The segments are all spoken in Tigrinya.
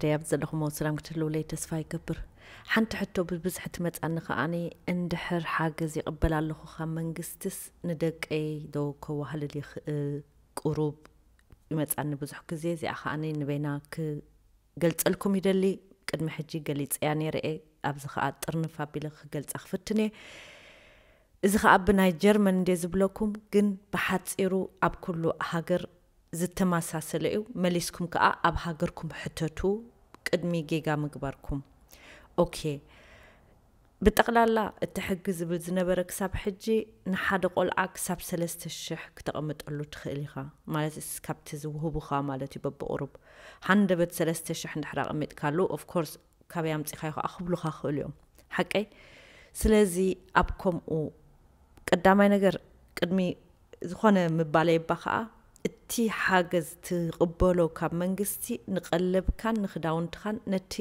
ደያብ ዘለኹም ሰላም ክትህልውለይ ተስፋ ይገብር። ሓንቲ ሕቶ ብብዝሒ ትመጻኒ ከኣኒ፣ እንድሕር ሓገዝ ይቕበል ኣለኹ ካብ መንግስትስ ንደቀይ ዶ ከዋህልል ይኽእል? ቁሩብ ይመጻኒ ብዙሕ ግዜ። እዚኣ ከኣኒ ንበይና ክገልጸልኩም ይደሊ። ቅድሚ ሕጂ ገሊጸያ ነይረ እየ። ኣብዚ ከኣ ጥርንፍ ኣቢለ ክገልጻ ክፍትን እየ። እዚ ከኣ ብናይ ጀርመን እንደ ዝብለኩም፣ ግን ብሓጺሩ ኣብ ኩሉ ሃገር ዝተመሳሰለ እዩ። መሊስኩም ከኣ ኣብ ሃገርኩም ሕተቱ ቅድሚ ጌጋ ምግባርኩም። ኦኬ፣ ብጠቕላላ እቲ ሕጊ ዝብል ዝነበረ ክሳብ ሕጂ ንሓደ ቆልዓ ክሳብ ሰለስተ ሽሕ ክተቐምጠሉ ትኽእል ኢኻ። ማለት እስካብቲ ዝውህቡኻ ማለት እዩ። በብቑሩብ ሃንደበት ሰለስተ ሽሕ እንድሕር ኣቐሚጥካሉ፣ ኦፍኮርስ ካበይ ኣምጺኻዮ ከኣ ክብሉኻ ክኽእሉ እዮም። ሓቀይ? ስለዚ ኣብ ከምኡ ቀዳማይ ነገር ቅድሚ ዝኾነ ምባለይ እባ ከኣ እቲ ሓገዝ ትቕበሎ ካብ መንግስቲ ንቐለብካን ንኽዳውንትኻን ነቲ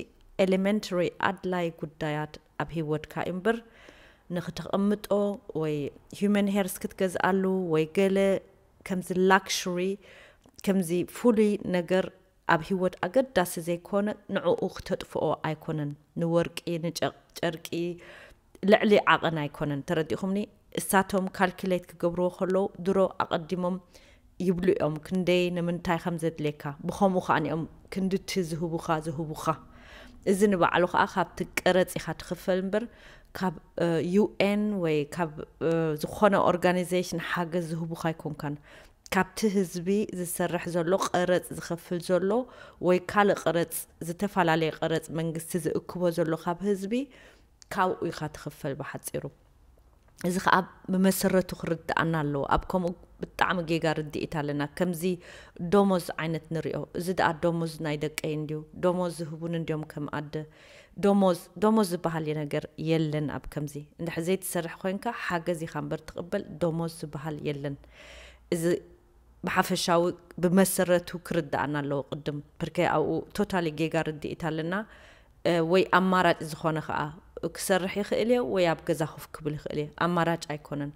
ኤሌመንተሪ ኣድላይ ጉዳያት ኣብ ህይወትካ እምበር ንክተቐምጦ ወይ ሂውመን ሄርስ ክትገዝኣሉ ወይ ገለ ከምዚ ላክሹሪ ከምዚ ፍሉይ ነገር ኣብ ህይወት ኣገዳሲ ዘይኮነ ንዕኡ ክተጥፍኦ ኣይኮነን። ንወርቂ፣ ንጨርቂ ልዕሊ ዓቐን ኣይኮነን። ተረዲኹምኒ? እሳቶም ካልኩሌት ክገብርዎ ከለዉ ድሮ ኣቐዲሞም ይብሉ እዮም ክንደይ ንምንታይ ከም ዘድልየካ። ብኸምኡ ከኣ እዮም ክንድቲ ዝህቡኻ ዝህቡኻ። እዚ ንባዕሉ ከኣ ካብቲ ቀረጽ ኢኻ ትኽፈል እምበር ካብ ዩኤን ወይ ካብ ዝኾነ ኦርጋናይዜሽን ሓገዝ ዝህቡኻ ኣይኮንካን። ካብቲ ህዝቢ ዝሰርሕ ዘሎ፣ ቀረጽ ዝኸፍል ዘሎ ወይ ካልእ ቀረጽ፣ ዝተፈላለየ ቀረጽ መንግስቲ ዝእክቦ ዘሎ ካብ ህዝቢ፣ ካብኡ ኢኻ ትኽፈል ብሓጺሩ። እዚ ከኣ ብመሰረቱ ክርድኣና ኣለዎ። ኣብ ከምኡ ብጣዕሚ ጌጋ ርድኢት ኣለና። ከምዚ ደሞዝ ዓይነት ንሪኦ። እዚ ደኣ ደሞዝ ናይ ደቀይ እንድዩ። ደሞዝ ዝህቡኒ እንድዮም ከም ኣደ። ደሞዝ፣ ደሞዝ ዝበሃል ነገር የለን ኣብ ከምዚ። እንድሕር ዘይትሰርሕ ኮይንካ ሓገዝ ኢኻ እምበር ትቕበል፣ ደሞዝ ዝበሃል የለን። እዚ ብሓፈሻዊ ብመሰረቱ ክርድኣና ኣለዎ ቅድም። ብርከ ኣብኡ ቶታሊ ጌጋ ርድኢት ኣለና። እ፣ ወይ ኣማራጭ ዝኾነ ከኣ ክሰርሕ ይኽእል እየ ወይ ኣብ ገዛ ኮፍ ክብል ይኽእል እየ። ኣማራጭ ኣይኮነን።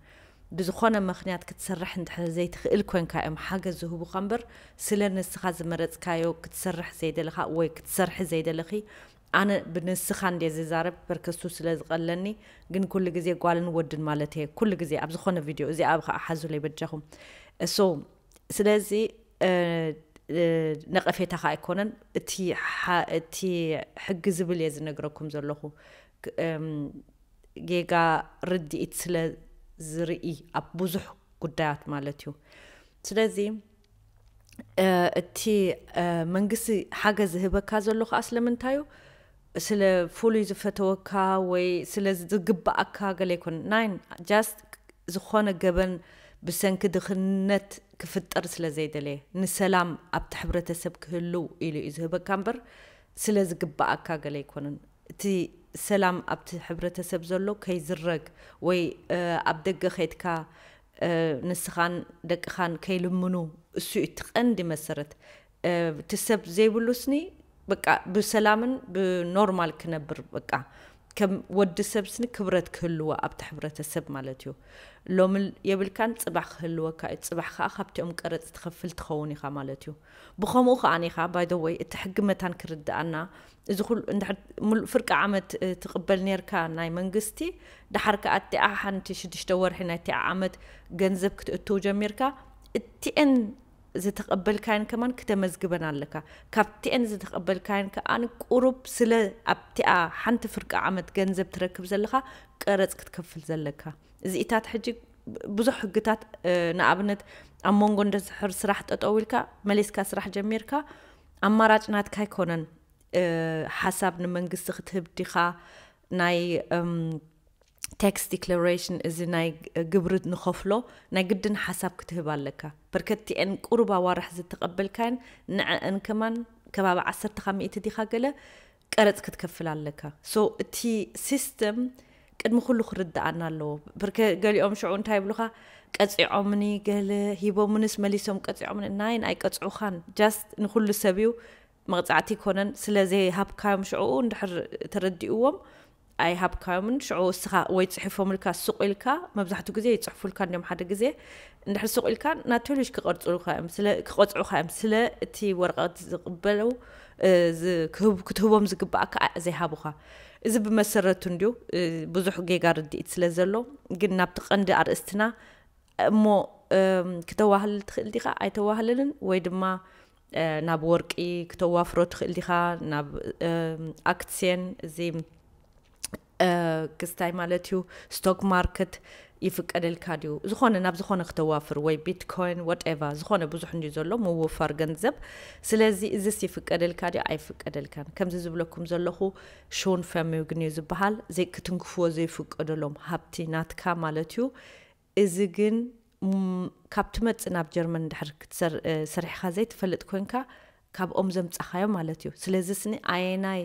ብዝኾነ ምኽንያት ክትሰርሕ እንድሕር ዘይትኽእል ኮይንካ እዮም ሓገዝ ዝህቡኻ እምበር ስለ ንስኻ ዝመረጽካዮ ክትሰርሕ ዘይደለኻ ወይ ክትሰርሒ ዘይደለኺ። ኣነ ብንስኻ እንደ ዝዛረብ በርከሱ ስለ ዝቐለኒ፣ ግን ኩሉ ግዜ ጓልን ወድን ማለት እየ። ኩሉ ግዜ ኣብ ዝኾነ ቪድዮ፣ እዚ ኣብ ከኣ ሓዙለይ በጃኹም። So ስለዚ፣ እ፣ እ፣ ነቐፌታ ከኣ ኣይኮነን። እቲ ሓ-፣ እቲ ሕጊ ዝብል እየ ዝነግረኩም ዘለኹ። ክ-፣ እም፣ ጌጋ ርድኢት ስለ ዝርኢ ኣብ ብዙሕ ጉዳያት ማለት እዩ። ስለዚ፣ እ፣ እቲ፣ እ፣ መንግስቲ ሓገዝ ዝህበካ ዘሎ ከኣ ስለምንታይ እዩ? ስለ ፍሉይ ዝፈተወካ ወይ ስለ ዝግባኣካ ገለ ኣይኮነን። ናይን፣ ጃስት ዝኾነ ገበን ብሰንኪ ድኽነት ክፍጠር ስለ ዘይደለየ፣ ንሰላም ኣብቲ ሕብረተሰብ ክህልው ኢሉ እዩ ዝህበካ እምበር ስለ ዝግባኣካ ገለ ኣይኮነን። እቲ ሰላም ኣብቲ ሕብረተሰብ ዘሎ ከይዝረግ ወይ፣ እ፣ ኣብ ደገ ከይድካ፣ እ፣ ንስኻን ደቅኻን ከይልምኑ፣ እሱ እዩ እቲ ቀንዲ መሰረት። እ፣ እቲ ሰብ ዘይብሉ ስኒ በቃ ብሰላምን ብኖርማል ክነብር፣ በቃ ከም ወዲ ሰብ ስኒ ክብረት ክህልዎ ኣብቲ ሕብረተሰብ ማለት እዩ። ሎሚ የብልካን፣ ጽባሕ ክህልወካ እዩ። ጽባሕ ከኣ ካብቲኦም ቀረጽ ትኸፍል ትኸውን ኢኻ ማለት እዩ። ብኸምኡ ከኣ ኢኻ፣ ባይ ዘ ወይ፣ እቲ ሕጊ መታን ክርድኣና፣ እዚ ኩሉ እንድሕር ሙሉእ ፍርቂ ዓመት፣ እ፣ ትቕበል ኔርካ ናይ መንግስቲ፣ ደሓር ከኣ እቲኣ ሓንቲ ሽዱሽተ ወርሒ ናይ እቲኣ ዓመት ገንዘብ ክትእትው ጀሚርካ፣ እቲኤን ዝተቐበልካየን ከማን ክተመዝግበን ኣለካ። ካብቲኤን ዝተቐበልካየን ከኣ ቁሩብ ስለ ኣብቲኣ ሓንቲ ፍርቂ ዓመት ገንዘብ ትረክብ ዘለኻ ቀረጽ ክትከፍል ዘለካ። እዚኢታት ሕጂ ብዙሕ ሕግታት፣ እ፣ ንኣብነት ኣብ መንጎ እንድሕር ስራሕ ጠጠው ኢልካ መሊስካ ስራሕ ጀሚርካ ኣማራጭ ናትካ ኣይኮነን። እ፣ ሓሳብ ንመንግስቲ ክትህብ ዲኻ? ናይ፣ እም፣ ታክስ ዲክለሬሽን፣ እዚ ናይ ግብሪ ንኸፍሎ ናይ ግድን ሓሳብ ክትህብ ኣለካ። በርከቲኤን ቁሩብ ኣዋርሕ ዝተቐበልካየን ንዐአን ከማን ከባቢ ዓሰርተ ካብ ሚእቲ ዲኻ ገለ ቀረጽ ክትከፍል ኣለካ። ሶ እቲ ሲስተም ቅድሚ ኩሉ ክርድኣና ኣለዎ። ብርከ ገሊኦም ሽዑ እንታይ ይብሉኻ? ቀጺዖምኒ፣ ገለ ሂቦምንስ መሊሶም ቀጺዖምኒ። ናይን ኣይቀጽዑኻን። ጃስት ንኩሉ ሰብ እዩ፣ መቕጻዕቲ ኣይኮነን። ስለ ዘይሃብካዮም ሽዑ እንድሕር ተረዲእዎም ኣይሃብካዮምን። ሽዑ እስኻ ወይ ጽሒፎምልካ ሱቕ ኢልካ፣ መብዛሕትኡ ግዜ ይጽሕፉልካ እንዲዮም ሓደ ግዜ። እንድሕር ሱቕ ኢልካ ናቶልሽ ክቐርጹልካ እዮም፣ ስለ፣ ክቐጽዑኻ እዮም። ስለ እቲ ወረቐት ዝቕበሉ፣ እ፣ ዝ-፣ ክህብ-፣ ክትህቦም ዝግባኣካ ዘይሃቡኻ። እዚ ብመሰረቱ እንድዩ፣ እ፣ ብዙሕ ጌጋ ርድኢት ስለ ዘሎ፣ ግን ናብቲ ቀንዲ ኣርእስትና እሞ፣ እም፣ ክተዋህልል ትኽእል ዲኻ? ኣይተዋህልልን? ወይ ድማ፣ እ፣ ናብ ወርቂ ክተዋፍሮ ትኽእል ዲኻ? ናብ፣ እም፣ ኣክስዮን፣ እዚ፣ እ፣ ክስታይ ማለት እዩ፣ ስቶክ ማርኬት ይፍቀደልካ ድዩ? ዝኾነ፣ ናብ ዝኾነ ክተዋፍር ወይ ቢትኮይን፣ ዋትኤቨር፣ ዝኾነ ብዙሕ እንድዩ ዘሎ ምውፋር ገንዘብ። ስለዚ እዚስ ይፍቀደልካ ድዩ? ኣይፍቀደልካን። ከምዚ ዝብለኩም ዘለኹ ሾን ፈሚውግን እዩ ዝበሃል። ዘይ-፣ ክትንክፍዎ ዘይፍቀደሎም ሃብቲ ናትካ ማለት እዩ። እዚ ግን፣ ም፣ ካብ ትመጽእ ናብ ጀርመን እንድሕር ክትሰር-፣ እ፣ ሰሪሕኻ ዘይትፈልጥ ኮንካ ካብኦም ዘምጻኻዮ ማለት እዩ። ስለዚ ስኒ ኣየናይ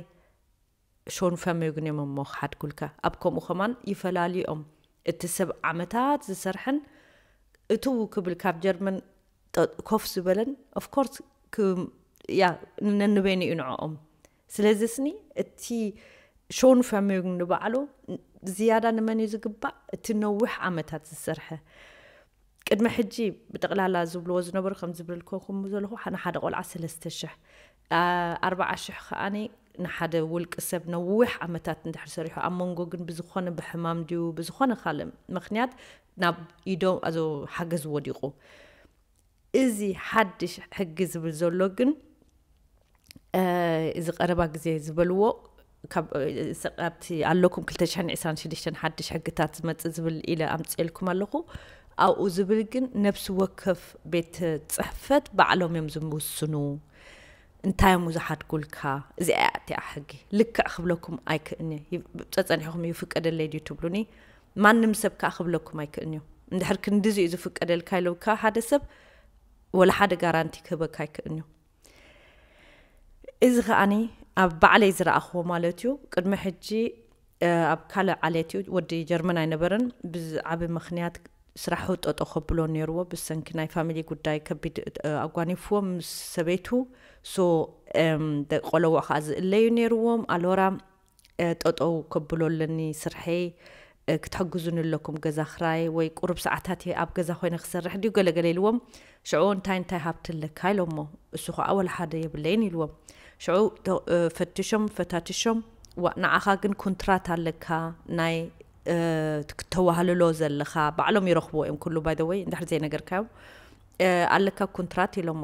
ሾን ፈሚውግን እዮም እሞ ክሓድጉልካ። ኣብ ከምኡ ከማን ይፈላልዮም። እቲ ሰብ ዓመታት ዝሰርሐን እትው ክብል ካብ ጀርመን ጠ-፣ ኮፍ ዝበለን፣ ኦፍ ኮርስ፣ ክ-፣ ያ፣ ነንበይኑ እዩ ንዕኦም። ስለዚ ስኒ እቲ ሾን ፈሚውግን ንባዕሉ ዝያዳ ንመን እዩ ዝግባእ? እቲ ነዊሕ ዓመታት ዝሰርሐ። ቅድሚ ሕጂ ብጠቕላላ ዝብልዎ ዝነበሩ፣ ከም ዝብልልኩም ዘለኹ፣ ንሓደ ቆልዓ ሰለስተ ሽሕ፣ ኣ-፣ ኣርብዓ ሽሕ ከኣኒ ንሓደ ውልቂ ሰብ ነዊሕ ዓመታት እንድሕር ሰሪሑ፣ ኣብ መንጎ ግን ብዝኾነ ብሕማም ድዩ ብዝኾነ ካልእ ምኽንያት ናብ ኢዶ፣ ኣዞ፣ ሓገዝ ወዲቑ። እዚ ሓድሽ ሕጊ ዝብል ዘሎ ግን፣ እ፣ እዚ ቀረባ ግዜ ዝበልዎ ካብ፣ እ፣ ስ-፣ ኣብቲ ኣለኩም ክልተ ሽሕን ዕስራን ሽዱሽተን ሓድሽ ሕግታት ዝመጽእ ዝብል ኢለ ኣምጽኤልኩም ኣለኹ። ኣብኡ ዝብል ግን ነፍሲ ወከፍ ቤት ጽሕፈት ባዕሎም እዮም ዝውስኑ። እንታይ እዮም ዝሓድጉልካ? እዚኣ እያ እቲኣ ሕጊ። ልክዕ ክብለኩም ኣይክእልን'የ። ይ-፣ ጸጸኒሕኹም ይፍቀደለይ ድዩ ትብሉኒ? ማንም ሰብ ከኣ ክብለኩም ኣይክእልን'ዩ። እንድሕር ክንድዚ እዩ ዝፍቀደልካ ኢሉካ ሓደ ሰብ፣ ወላ ሓደ ጋራንቲ ክህበካ ኣይክእልን'ዩ። እዚ ከኣኒ ኣብ ባዕለይ ዝረኣኽዎ ማለት እዩ። ቅድሚ ሕጂ፣ እ፣ ኣብ ካልእ ዓሌት እዩ፣ ወዲ ጀርመን ኣይነበረን። ብዝዓቢ ምኽንያት ስራሑ ጠጠው ከብሎ ነይርዎ፣ ብሰንኪ ናይ ፋሚሊ ጉዳይ ከቢድ፣ እ፣ ኣጓኒፍዎ ምስ ሰበይቱ። ሶ፣ እም፣ ደቂ ቆለዎ ከኣ ዝእለዩ ነይርዎም። ኣሎራ፣ እ፣ ጠጠው ከብሎ ኣለኒ ስርሐይ፣ እ፣ ክትሕግዙኒ ኣለኩም፣ ገዛ ክራይ ወይ ቁሩብ ሰዓታት እየ ኣብ ገዛ ኮይነ ክሰርሕ ድዩ ገለገለ ኢልዎም። ሽዑ እንታይ እንታይ ሃብቲ ኣለካ ኢሎሞ፣ እሱ ኸዓ ወላ ሓደ የብለይን ኢልዎም። ሽዑ ተ-፣ እ፣ ፈትሾም ፈታትሾም፣ ዋ፣ ንዓኻ ግን ኩንትራት ኣለካ፣ ናይ፣ እ፣ ክተዋህልሎ ዘለኻ፣ ባዕሎም ይረኽብዎ እዮም ኩሉ፣ ባይ ዘ ወይ፣ እንድሕር ዘይነገርካዮም፣ እ፣ ኣለካ ኩንትራት ኢሎሞ።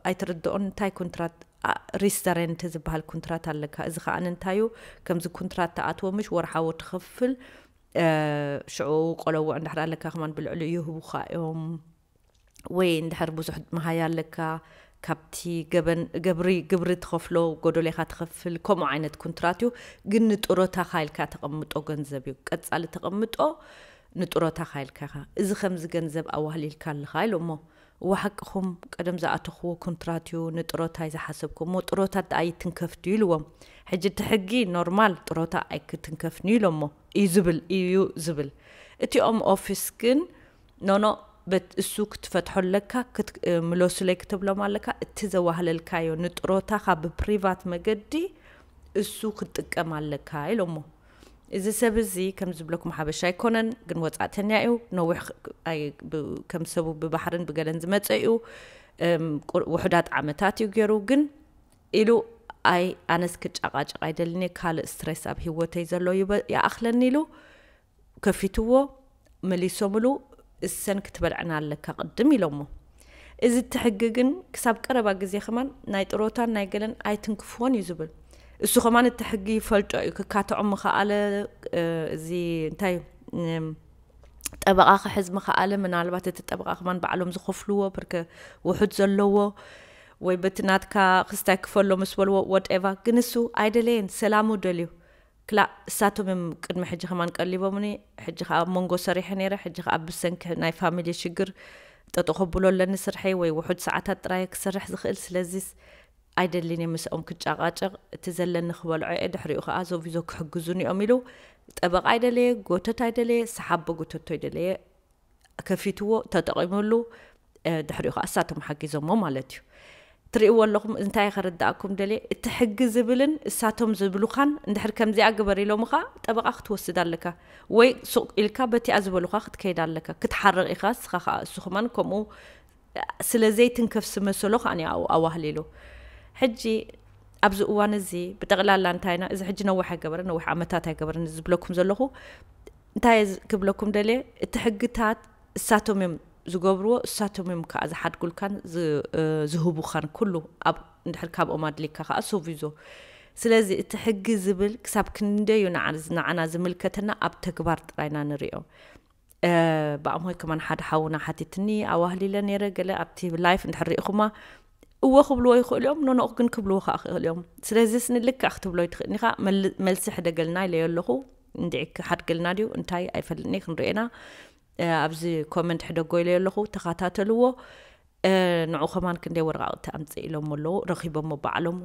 ኣይትርድኦን፣ እንታይ ኩንትራት? ኣ፣ ሪስተረንት ዝበሃል ኩንትራት ኣለካ። እዚ ኸዓ እንታይ እዩ? ከምዚ ኩንትራት ትኣትዎ፣ ምሽ ወርሓዊ ትኸፍል፣ እ፣ ሽዑ ቆለዎ እንድሕር ኣለካ ከማን ብልዕሊኡ ይህቡኻ እዮም። ወይ እንድሕር ብዙሕ መሃያ ኣለካ፣ ካብቲ ገበን፣ ገብሪ፣ ግብሪ ትኸፍሎ ጎደሎ ኢኻ ትኸፍል። ከምኡ ዓይነት ኩንትራት እዩ። ግን ንጥሮታኻ ኢልካ ተቐምጦ ገንዘብ እዩ። ቀጻሊ ተቐምጦ ንጥሮታኻ ኢልካ ኢኻ። እዚ ከምዚ ገንዘብ ኣዋህሊልካ ኣለኻ ኢሎሞ። እወ ሓቅኹም፣ ቀደም ዝኣተኽዎ ኩንትራት እዩ፣ ንጥሮታ እዩ ዝሓሰብኩ። እሞ ጥሮታ ደኣ ይትንከፍ ድዩ ኢልዎም። ሕጂ እቲ ሕጊ ኖርማል ጥሮታ ኣይክትንከፍን እዩ ኢሎሞ እዩ ዝብል፣ እዩ ዝብል። እቲኦም ኦፊስ ግን ኖኖ፣ በት-፣ እሱ ክትፈትሖ ኣለካ፣ ክት-፣ እ፣ ምለሱለይ ክትብሎም ኣለካ። እቲ ዘዋህለልካዮ ንጥሮታኻ ብፕሪቫት መገዲ እሱ ክትጥቀም ኣለካ ኢሎሞ። እዚ ሰብ እዚ ከም ዝብለኩም ሓበሻ ኣይኮነን፣ ግን ወጻእተኛ እዩ። ነዊሕ ክ-፣ ኣይ-፣ ብ-፣ ከም ሰቡ ብባሕርን ብገለን ዝመጸ እዩ። እም፣ ቁር-፣ ውሑዳት ዓመታት እዩ ገይሩ፣ ግን ኢሉ፣ ኣይ፣ ኣነስ ክጫቃጨቅ ኣይደልን እየ፣ ካልእ ስትሬስ ኣብ ህይወተይ ዘሎ ይበ-፣ ይኣኽለኒ ኢሉ ከፊትዎ፣ መሊሶምሉ፣ እሰን ክትበልዕና ኣለካ ቅድም ኢሎሞ። እዚ እቲ ሕጊ ግን ክሳብ ቀረባ ግዜ ከማን ናይ ጥሮታን ናይ ገለን ኣይትንክፍዎን እዩ ዝብል። እሱ ከማን እቲ ሕጊ ይፈልጦ እዩ፣ ክካትዖም ምኸኣለ፣ እ፣ እዚ እንታይ እዩ፣ እም፣ ጠበቓ ክሕዝ ምኸኣለ፣ ምናልባት እቲ ጠበቓ ከማን ባዕሎም ዝኸፍልዎ፣ ብርከ ውሑድ ዘለዎ፣ ወይ በቲ ናትካ ክስታይ ክፈሎ ምስ በልዎ፣ ዋትኤቨር። ግን እሱ ኣይደለየን፣ ሰላሙ ደልዩ። ክላእ እሳቶም እዮም ቅድሚ ሕጂ ከማን ቀሊቦምኒ። ሕጂ ከኣ ኣብ መንጎ ሰሪሐ ነይረ፣ ሕጂ ከኣ ብሰንኪ ናይ ፋሚሊ ሽግር ጠጠው ከብሎ ኣለኒ ስርሐይ፣ ወይ ውሑድ ሰዓታት ጥራይ ክሰርሕ ዝኽእል። ስለዚስ ኣይደልን እየ ምስኦም ክጫቃጨቅ፣ እቲ ዘለኒ ክበልዖ እየ፣ ድሕሪኡ ከኣ ዞቪዞ ክሕግዙኒ እዮም ኢሉ፣ ጠበቃ ኣይደለየ፣ ጎተት ኣይደለየ፣ ሰሓቦ ጎተቶ ኣይደለየ፣ ከፊትዎ፣ ተጠቂሙሉ፣ እ፣ ድሕሪኡ ከኣ እሳቶም ሓጊዞሞ ማለት እዩ። ትርእይዎ ኣለኹም፣ እንታይ ከረድኣኩም ደልየ፣ እቲ ሕጊ ዝብልን እሳቶም ዝብሉኻን እንድሕር ከምዚኣ ግበር ኢሎምኻ፣ ጠበቃ ክትወስድ ኣለካ፣ ወይ ሱቅ ኢልካ በቲኣ ዝበሉኻ ክትከይድ ኣለካ፣ ክትሓርቅ ኢኻ፣ እስኻ ከኣ እሱ ከማን ከምኡ ስለ ዘይትንከፍ ዝመሰሎ ከኣ ኣዋ-፣ ኣዋህሊሉ። ሕጂ ኣብዚ እዋን እዚ ብጠቕላላ እንታይና፣ እዚ ሕጂ ነዊሕ ኣይገበረን፣ ነዊሕ ዓመታት ኣይገበረን ዝብለኩም ዘለኹ። እንታይ ክብለኩም ደልየ፣ እቲ ሕግታት እሳቶም እዮም ዝገብርዎ፣ እሳቶም እዮም ከዓ ዝሓድጉልካን ዝህቡኻን። ኩሉ ኣብ እንድሕር ካብኦም ኣድሊካ ከዓ ሶቪዞ። ስለዚ እቲ ሕጊ ዝብል ክሳብ ክንደዩ ንዓና ዝምልከተና ኣብ ተግባር ጥራይና ንሪኦ። ብኣምሆይ ከማን ሓደ ሓውና ሓቲትኒ ኣዋህሊለ ነይረ። ገለ ኣብቲ ላይፍ እንድሕር ርኢኹማ፣ እወ ክብልዎ ይኽእሉ እዮም፣ ኖኖቕ ግን ክብልዎ ከዓ ክኽእል እዮም። ስለዚ ስኒ ልክዕ ክትብሎ ይትኽእልኒ ኢኻ። መልሲ ሕደገልና ኢለዮ ኣለኹ። እንድዒ ክሓድገልና ድዩ እንታይ ኣይፈልጥኒ፣ ክንርእየና። ኣብዚ ኮመንት ሕደጎ ኢለዮ ኣለኹ፣ ተኸታተልዎ። ንዑ ከማን ክንደይ ወረቓቕቲ ኣምፅእ ኢሎሞ ኣለዉ፣ ረኺቦሞ ባዕሎም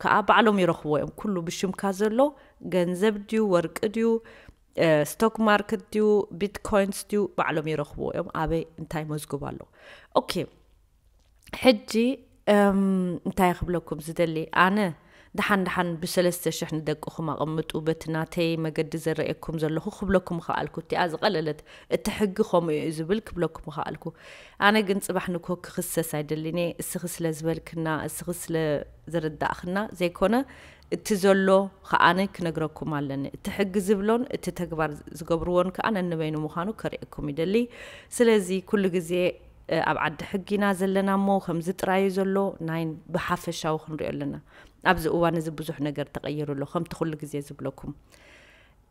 ከዓ ባዕሎም ይረኽብዎ እዮም። ኩሉ ብሽምካ ዘሎ ገንዘብ ድዩ ወርቂ ድዩ ስቶክ ማርክት ድዩ ቢትኮይንስ ድዩ ባዕሎም ይረኽብዎ እዮም። ኣበይ እንታይ መዝግብ ኣሎ። ኦኬ፣ ሕጂ እንታይ ክብለኩም ዝደሊ፣ ኣነ ደሓን ደሓን ብሰለስተ ሽሕ ንደቅኹም ኣቐምጡ፣ በቲ ናተይ መገዲ ዘረእየኩም ዘለኹ ክብለኩም ኸኣልኩ። እቲኣ ዝቐለለት፣ እቲ ሕጊ ከምኡ እዩ ዝብል ክብለኩም ኸኣልኩ። ኣነ ግን ጽባሕ ንግሆ ክኽሰስ ኣይደልን እየ። እስኺ ስለ ዝበልክና፣ እስኺ ስለ ዘረዳእኽና ዘይኮነ፣ እቲ ዘሎ ኸኣነ ክነግረኩም ኣለኒ። እቲ ሕጊ ዝብሎን እቲ ተግባር ዝገብርዎን ከኣ ነንበይኑ ምዃኑ ከርእየኩም ይደሊ። ስለዚ ኩሉ ግዜ ኣብ ዓዲ ሕጊ ኢና ዘለና እሞ ከምዚ ጥራይ እዩ ዘሎ፣ ናይ ብሓፈሻዊ ክንሪኦ ኣለና። ኣብዚ እዋን እዚ ብዙሕ ነገር ተቐይሩ ኣሎ፣ ከምቲ ኩሉ ግዜ ዝብለኩም።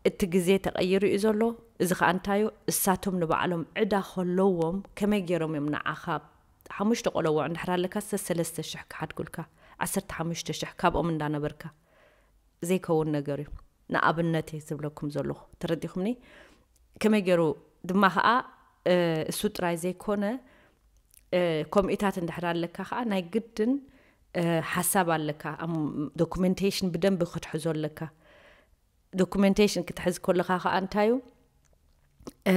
እቲ ግዜ ተቐይሩ እዩ ዘሎ። እዚ ኸኣ እንታይ እዩ? እሳቶም ንባዕሎም ዕዳ ከለዎም ከመይ ገይሮም እዮም ንዓኻ ሓሙሽተ ቆለዎ እንድሕር ኣለካ ሰለስተ ሽሕ ክሓድጉልካ፣ ዓሰርተ ሓሙሽተ ሽሕ ካብኦም እንዳነበርካ ዘይከውን ነገር እዩ። ንኣብነት እየ ዝብለኩም ዘለኹ። ተረዲኹምኒ? ከመይ ገይሩ ድማ ኸኣ፣ እ፣ እሱ ጥራይ ዘይኮነ፣ እ፣ ከምኡታት እንድሕር ኣለካ ኸኣ ናይ ግድን፣ እ፣ ሓሳብ ኣለካ። ኣም-፣ ዶኩሜንቴሽን ብደንቢ ክትሕዞ ኣለካ። ዶኩሜንቴሽን ክትሕዝ ከለኻ ኸኣ እንታይ እዩ? እ፣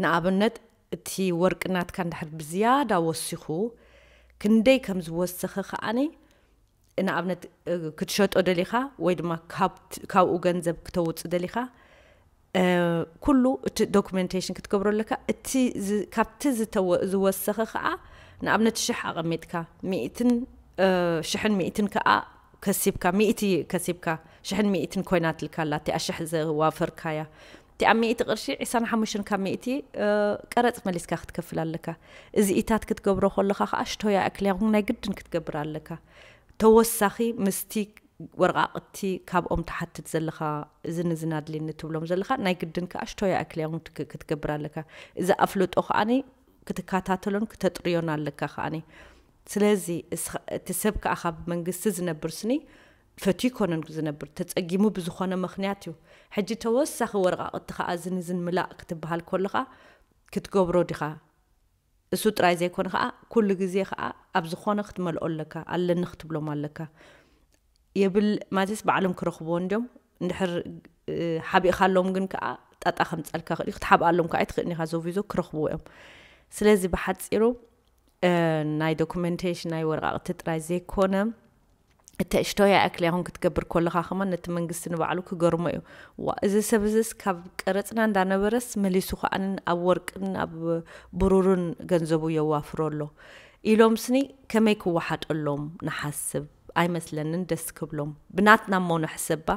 ንኣብነት እቲ ወርቂ ናትካ እንድሕር ብዝያዳ ወሲኹ፣ ክንደይ ከም ዝወሰኸ ኸኣኒ፣ ንኣብነት፣ እ፣ ክትሸጦ ደሊኻ ወይ ድማ ካብት-፣ ካብኡ ገንዘብ ክተውጽእ ደሊኻ፣ እ፣ ኩሉ እቲ ዶኩሜንቴሽን ክትገብሮ ኣለካ። እቲ ዝ-፣ ካብቲ ዝተወ-፣ ዝወሰኸ ኸኣ ንኣብነት ሽሕ ኣቐሚጥካ፣ ሚእትን፣ እ፣ ሽሕን ሚእትን ከኣ ከሲብካ፣ ሚእቲ ከሲብካ፣ ሽሕን ሚእትን ኮይናትልካ ኣላ፣ እቲኣ ሽሕ ዘዋፈርካያ። እቲኣ ሚእቲ ቅርሺ፣ ዒስራን ሓሙሽተን ካብ ሚእቲ፣ እ፣ ቀረጽ መሊስካ ክትከፍል ኣለካ። እዚኢታት ክትገብሮ ከለኻ ኸኣ ሽቶ የኣክል ያኹን ናይ ግድን ክትገብር ኣለካ። ተወሳኺ ምስቲ ወረቓቕቲ ካብኦም ትሓትት ዘለኻ፣ እዝን እዝን ኣድልየኒ ትብሎም ዘለኻ፣ ናይ ግድን ከኣ ሽቶ የኣክል ያኹን ትክ-፣ ክትገብር ኣለካ። እዚ ኣፍልጦ ከኣኒ ክትከታተሎን ክተጥርዮን ኣለካ ከኣኒ። ስለዚ እስኻ፣ እቲ ሰብ ከኣ ካብ መንግስቲ ዝነብር ስኒ ፈትዩ ይኮነን ዝነብር፣ ተጸጊሙ ብዝኾነ ምኽንያት እዩ። ሕጂ ተወሳኺ ወረቓቕቲ ከኣ እዝን እዝን ምላእ ክትበሃል ከለኻ ክትገብሮ ዲኻ? እሱ ጥራይ ዘይኮነ ከኣ ኩሉ ግዜ ከኣ ኣብ ዝኾነ ክትመልኦ ኣለካ፣ ኣለኒ ክትብሎም ኣለካ። የብል ማለትስ ባዕሎም ክረኽብዎ እንድዮም። እንድሕር፣ እ፣ ሓቢእኻሎም ግን ከኣ ጣጣ ከምጻልካ ክእል እዩ። ክትሓብኣሎም ከኣ ኣይትኽእልን ኢኻ፣ ዞቪዞ ክረኽብዎ እዮም። ስለዚ ብሓጺሩ፣ እ፣ ናይ ዶኩሜንቴሽን ናይ ወረቓቕቲ ጥራይ ዘይኮነ፣ እተእሽቶ የኣክል ያኹን ክትገብር ከለኻ ከማን ነቲ መንግስቲ ንባዕሉ ክገርሞ እዩ። ዋ፣ እዚ ሰብ እዚስ ካብ ቀረጽና እንዳነበረስ መሊሱ ከኣንን ኣብ ወርቅን ኣብ ብሩርን ገንዘቡ የዋፍሮ ኣሎ ኢሎም ስኒ ከመይ ክወሓጠሎም ንሓስብ ኣይመስለንን ደስ ክብሎም። ብናትና እሞ ንሕሰባ።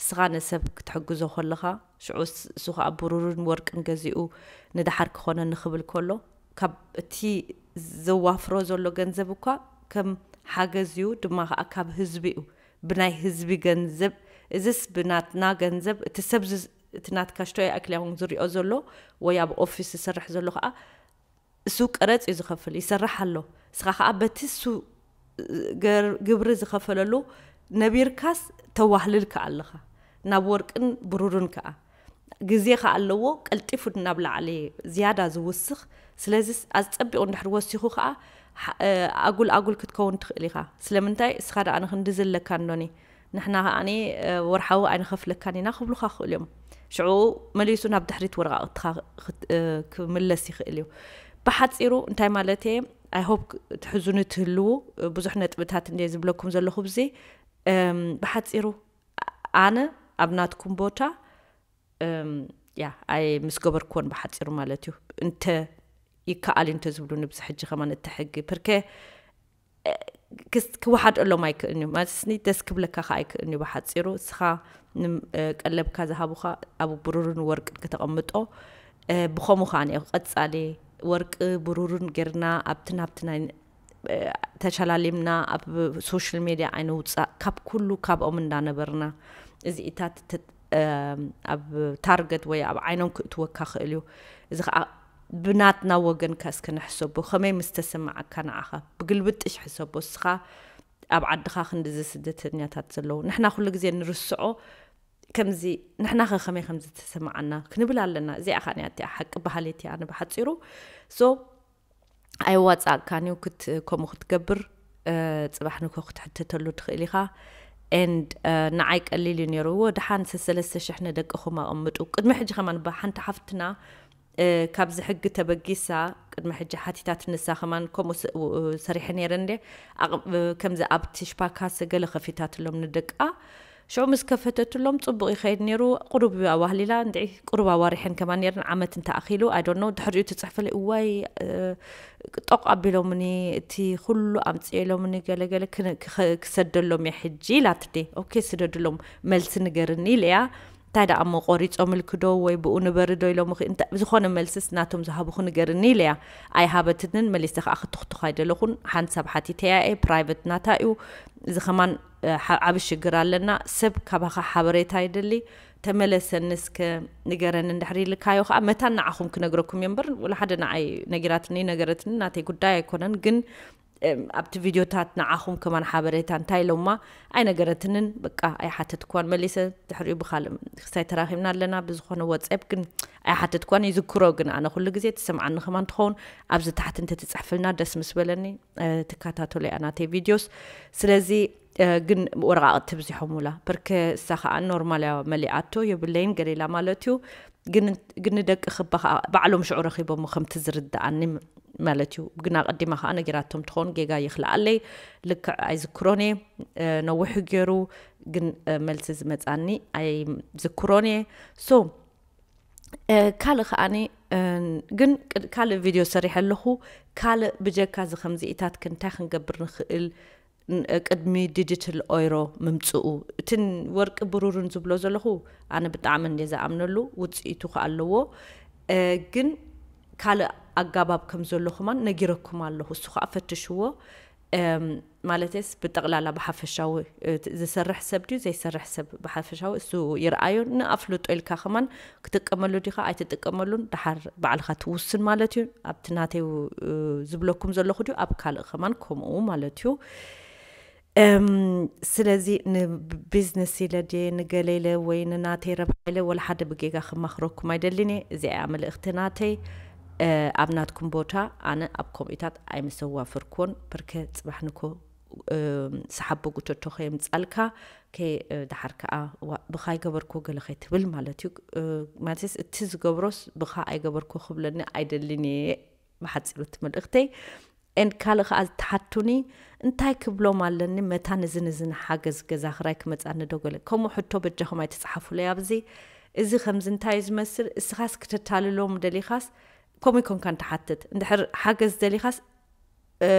እስኻ ንሰብ ክትሕግዞ ከለኻ ሽዑ ስ-፣ እሱ ከኣ ብሩርን ወርቅን ገዚኡ ንደሓር ክኾነኒ ክብል ከሎ ካብ እቲ ዘዋፍሮ ዘሎ ገንዘብ እኳ ከም ሓገዝ እዩ፣ ድማ ከኣ ካብ ህዝቢ እዩ። ብናይ ህዝቢ ገንዘብ፣ እዝስ ብናትና ገንዘብ፣ እቲ ሰብ ዝ-፣ እቲ ናትካ ሽቶ ይኣክል ያኹን ዝሪኦ ዘሎ ወይ ኣብ ኦፊስ ዝሰርሕ ዘሎ ከኣ እሱ ቀረጽ እዩ ዝኸፍል፣ ይሰርሕ ኣሎ። እስኻ ከኣ በቲ እሱ ገር-፣ ግብሪ ዝኸፈለሉ ነቢርካስ ተዋህልል ከኣ ኣለኻ። ናብ ወርቅን ብሩርን ከኣ ግዜ ከኣ ኣለዎ፣ ቀልጢፉ ናብ ላዕሊ ዝያዳ ዝውስኽ። ስለዚ ኣጸቢቑ እንድሕር ወሲኹ ከኣ ሓ-፣ እ፣ ኣጉል ኣጉል ክትከውን ትኽእል ኢኻ። ስለምንታይ? እስኻ ደኣ ንኽንዲ ዘለካ እንዶኒ፣ ንሕና ከኣኒ፣ እ፣ ወርሓዊ ኣይንኸፍለካን ኢና ክብሉኻ ክኽእሉ እዮም። ሽዑ መሊሱ ናብ ድሕሪት ወረቓቕትኻ ክት-፣ እ፣ ክምለስ ይኽእል እዩ። ብሓጺሩ እንታይ ማለት እየ? ኣይ ሆፕ ትሕዙኒ ትህልዉ፣ እ፣ ብዙሕ ነጥብታት እንድየ ዝብለኩም ዘለኹ ብዚ። እም፣ ብሓጺሩ ኣነ ኣብ ናትኩም ቦታ፣ እም፣ ያ፣ ኣይ ምስ ገበርክዎን ብሓጺሩ ማለት እዩ። እንተ ይከኣል እዩ እንተ ዝብሉኒ ብዚ ሕጂ ከማን እቲ ሕጊ፣ ፕርኬ ክስ- ክወሓደሎም ኣይክእልን እዩ። ማለትስኒ ደስ ክብለካ ከ ኣይክእልን እዩ። ብሓፂሩ እስኻ ንም- እ፣ ቀለብካ ዝሃቡኻ ኣብ ብሩርን ወርቅን ከተቐምጦ፣ እ፣ ብኸምኡ ከዓ እኒኦ ቀፃሊ ወርቂ ብሩርን ጌርና ኣብቲ ናብቲ ናይ እ፣ ተሸላሊምና ኣብ ሶሻል ሜድያ ኣይነውፃእ። ካብ ኩሉ ካብኦም እንዳነበርና እዚኢታት ተ- እ፣ ኣብ ታርገት ወይ ኣብ ዓይኖም ክእትወካ ክእል እዩ። እዚ ከዓ ብናትና ወገን ከ እስከ ንሕሰቦ። ከመይ ምስ ተሰማዓካ ንዓኻ ብግልብጥሽ ሕሰቦ። እስኻ ኣብ ዓድኻ ክንድዚ ስደተኛታት ዘለዉ ንሕና ኩሉ ግዜ ንርስዖ። ከምዚ ንሕና ኸ ከመይ ከም ዝተሰማዓና ክንብል ኣለና። እዚኣ ኸ እያ እቲኣ ሓቂ ባህሊ እቲ ኣነ ብሓፂሩ። ሶ ኣይዋፃእካን እዩ ክት ከምኡ ክትገብር። እ፣ ፅባሕ ንኮ ክትሕተተሉ ትኽእል ኢኻ። And ንዓይ ቀሊል እዩ ነይሩ። እዎ ደሓን ሰለስተ ሽሕ ንደቅኹም ኣቐምጡ። ቅድሚ ሕጂ ከማን ብሓንቲ ሓፍትና እ፣ ካብዚ ሕጊ ተበጊሳ ቅድሚ ሕጂ ሓቲታት ንሳ ከማን ከምኡ ስ- ው- ሰሪሐ ነይረ እንደ ኣቕ- እ፣ ከምዚ ኣብ ቲሽፓካስ ገለ ከፊታትሎም ንደቃ። ሽዑ ምስ ከፈተትሎም ፅቡቕ ይኸይድ ነይሩ። ቁሩብ ኣዋህሊላ እንድዒ ቁሩብ ኣዋሪሐን ከማን ነይረን ዓመት እንተኣኺሉ ኣይዶኖ ድሕሪኡ ትፅሕፈለይ እዋይ እ፣ ጦቕ ኣቢሎምኒ እቲ ኩሉ ኣምፅኤሎምኒ ገለገለ ክነ- ክኸ- ክሰደሎም እየ ሕጂ ኢላትኒ። ኦኬ ስደድሎም መልሲ ንገርኒ ኢለያ። እንታይ ደኣ እሞ ቆሪፆምልኪ ዶ ወይ ብኡ ንበሪ ዶ ኢሎምኺ? እንተ- ዝኾነ መልስስ ናቶም ዝሃቡኺ ንገርኒ ኢለያ። ኣይሃበትንን። መሊሰ ከዓ ክትኽቱኽ ኣይደለኹን። ሓንሳብ ሓቲተያ እየ። ፕራይቨት ናታ እዩ። እዚ ከማን እ፣ ሓ- ዓቢ ሽግር ኣለና። ሰብ ካባኻ ሓበሬታ ይደሊ። ተመለሰኒ እስከ ንገረኒ እንድሕር ኢልካዮ ከዓ መታን ንዓኹም ክነግረኩም እየ እምበር ወላ ሓደ ንዓይ ነጊራትኒ ነገረትኒ ናተይ ጉዳይ ኣይኮነን። ግን እም፣ ኣብቲ ቪድዮታት ንዓኹም ከማን ሓበሬታ እንታይ ኢሎማ ኣይነገረትንን። በቃ ኣይሓተትኳን መሊሰ። ድሕሪኡ ብካልእ ክሳይ ተራኺብና ኣለና ብዝኾነ ወፅኤፕ ግን ኣይሓተትኳን። ይዝክሮ ግን ኣነ ኩሉ ግዜ ትሰምዓኒ ከማን ትኸውን ኣብዚ ታሕቲ እንተትፅሕፍልና ደስ ምስ በለኒ። እ፣ ትከታተሎ እያ ናተይ ቪድዮስ። ስለዚ እ፣ ግን ወረቃቅቲ ብዚሖም ውላ በርከ እሳ ከዓ ኖርማል እያ መሊኣቶ የብለይን ገሌላ ማለት እዩ። ግን ግን ደቂ ክባ ከዓ ባዕሎም ሽዑ ረኺቦሞ ከምቲ ዝርድኣኒ ም- ማለት እዩ። ግን ኣቐዲማ ከዓ ነጊራቶም ትኸውን ጌጋ ይኽልኣለይ ልክዕ ኣይዝክሮን እየ። እ፣ ነዊሑ ገይሩ ግን እ፣ መልሲ ዝመፃኒ ኣይዝክሮን እየ። ሶ እ፣ ካልእ ከዓኒ እ፣ ግን ቅ- ካልእ ቪድዮ ሰሪሐ ኣለኹ። ካልእ ብጀካ እዚ ከምዚኢታት እንታይ ክንገብር ንኽእል ን- ቅድሚ ዲጂታል ኦይሮ ምምፅኡ እትን ወርቂ ብሩርን ዝብሎ ዘለኹ ኣነ ብጣዕሚ እንደ ዝኣምነሉ ውፅኢቱ ከ ኣለዎ። እ፣ ግን ካልእ ኣጋባብ ከም ዘሎ ከማን ነጊረኩም ኣለኹ። እሱ ከዓ ፈትሽዎ። እም፣ ማለትስ ብጠቕላላ ብሓፈሻዊ እ፣ ዝሰርሕ ሰብ ድዩ ዘይሰርሕ ሰብ ብሓፈሻዊ እሱ ይርኣዮ። ንኣፍልጦ ኢልካ ከማን ክትጥቀመሉ ዲኻ ኣይትጥቀመሉን ድሓር ባዕልኻ ትውስን ማለት እዩ። ኣብቲ ናተይ እ፣ ዝብለኩም ዘለኹ ድዩ ኣብ ካልእ ከማን ከምኡ ማለት እዩ። እም፣ ስለዚ ንቢዝነስ ኢለ ድየ ንገለ ኢለ ወይ ንናተይ ረብሓ ኢለ ወላ ሓደ ብጌጋ ክማኽረኩም ኣይደልን እየ። እዚኣ እያ መልእኽቲ ናተይ። እ፣ ኣብ ናትኩም ቦታ ኣነ ኣብ ከምኡታት ኣይምሰዋፍርኩን። ብርከ ፅባሕ ንኮ እም፣ ሰሓቦ ጉተቶ ከየምፃልካ ከ እ፣ ድሓር ከዓ ዋ- ብኻ ኣይገበርኮ ገለ ከይትብል ማለት እዩ። እ፣ ማለትስ እቲ ዝገብሮስ ብኻ ኣይገበርኮ ክብለኒ ኣይደልን እየ። ብሓፂሩ እቲ መልእኽተይ። ኤንድ ካልእ ከዓ ዝተሓቱኒ እንታይ ክብሎም ኣለኒ መታን እዚ ንዚ ንሓገዝ ገዛ ክራይ ክመፃኒ ዶ ገለ ከምኡ ሕቶ በጃኹም ኣይትፅሓፉለይ ኣብዚ። እዚ ከምዚ እንታይ እዩ ዝመስል እስኻስ ክተታልሎም ደሊኻስ ከምኡ ይኮንካ ንትሓትት እንድሕር ሓገዝ ደሊኻስ እ፣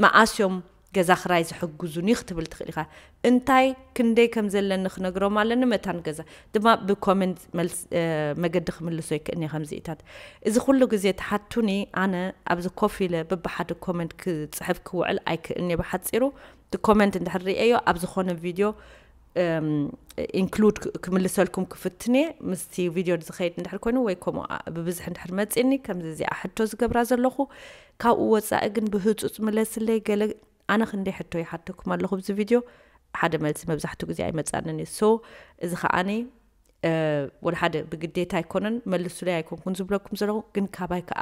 መኣስ እዮም ገዛ ክራይ ዝሕግዙኒ ክትብል ትኽእል ኢኻ። እንታይ ክንደይ ከም ዘለኒ ክነግሮም ኣለኒ መታን ገዛ ድማ ብኮመንት መልስ እ፣ መገዲ ክምልሶ ይክእልኒ ከምዚኢታት እዚ ኩሉ ግዜ ተሓቱኒ ኣነ ኣብዚ ኮፍ ኢለ በብሓደ ኮመንት ክፅሕፍ ክውዕል ኣይክእልኒ ብሓፂሩ እቲ ኮመንት እንድሕር ርእየዮ ኣብ ዝኾነ ቪድዮ ኢንክሉድ ክምልሰልኩም ክፍትንየ ምስቲ ቪድዮ ዝኸይድ እንድሕር ኮይኑ ወይ ከምኡ ብብዝሒ እንድሕር መፅኒ ከምዚ እዚኣ ሕቶ ዝገብራ ዘለኹ ካብኡ ወፃኢ ግን ብህፁፅ ምለስለይ ገለ ኣነ ክንደይ ሕቶ ይሓተኩም ኣለኹ ብዚ ቪድዮ ሓደ መልሲ መብዛሕትኡ ግዜ ኣይመፃንን እዩ ሶ እዚ ከዓኒ ወላ ሓደ ብግዴታ ኣይኮነን መልሱለይ ኣይኮንኩን ዝብለኩም ዘለኹ ግን ካባይ ከዓ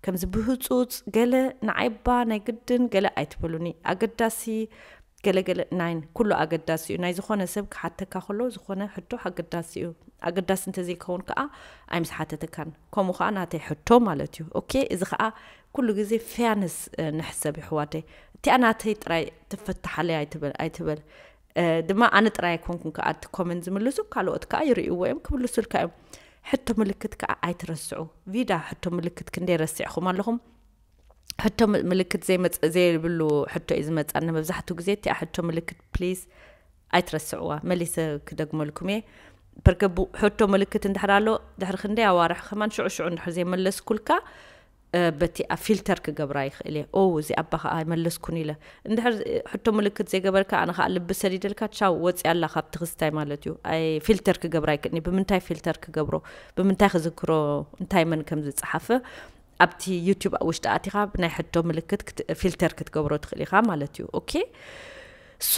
ከምዚ ብህፁፅ ገለ ንዓይባ ናይ ግድን ገለ ኣይትበሉኒ ኣገዳሲ ገለገለ ናይን ኩሉ ኣገዳሲ እዩ ናይ ዝኾነ ሰብ ክሓተካ ከሎ ዝኾነ ሕቶ ኣገዳሲ እዩ ኣገዳሲ እንተዘይከውን ከዓ ኣይምስሓተተካን ከምኡ ከዓ ናተይ ሕቶ ማለት እዩ ኦኬ እዚ ከዓ ኩሉ ግዜ ፌርነስ ንሕሰብ ይሕዋተይ እቲኣ ናተይ ጥራይ ትፈትሓለይ ኣይትበል ኣይትበል ድማ ኣነ ጥራይ ኣይኮንኩን ከዓ እቲ ኮመንት ዝምልሱ ካልኦት ከዓ ይርእይዎ እዮም ክምልሱልካ እዮም ሕቶ ምልክት ከዓ ኣይትረስዑ ቪዳ ሕቶ ምልክት ክንደይ ረሲዕኹም ኣለኹም ሕቶ ም- ምልክት ዘይመጽ ዘይብሉ ሕቶ እዩ ዝመጻኒ። መብዛሕትኡ ግዜ እቲኣ ሕቶ ምልክት ፕሊዝ ኣይትረስዕዋ። መሊሰ ክደግመልኩም እየ። በርከቡ ሕቶ ምልክት እንድሕር ኣሎ፣ ድሕሪ ክንደይ ኣዋርሕ ከማን ሽዑ ሽዑ እንድሕር ዘይመለስኩልካ፣ በቲኣ ፊልተር ክገብራ ይኽእል እየ። ኦ፣ እዚ ኣባ ከዓ ኣይመለስኩን ኢለ እንድሕር ሕቶ ምልክት ዘይገበርካ፣ ኣነ ከዓ ልቢ ሰዲደልካ፣ ቻው፣ ወፂ ኣላ ካብቲ ክስታይ ማለት እዩ። ኣይ ፊልተር ክገብራ ኣይክእልኒ። ብምንታይ ፊልተር ክገብሮ? ብምንታይ ክዝክሮ? እንታይ መን ከም ዝፀሓፈ ኣብቲ ዩቲዩብ ውሽጢ ኣቲኻ ብናይ ሕቶ ምልክት ክት- ፊልተር ክትገብሮ ትኽእል ኢኻ ማለት እዩ። ኦኬ። ሶ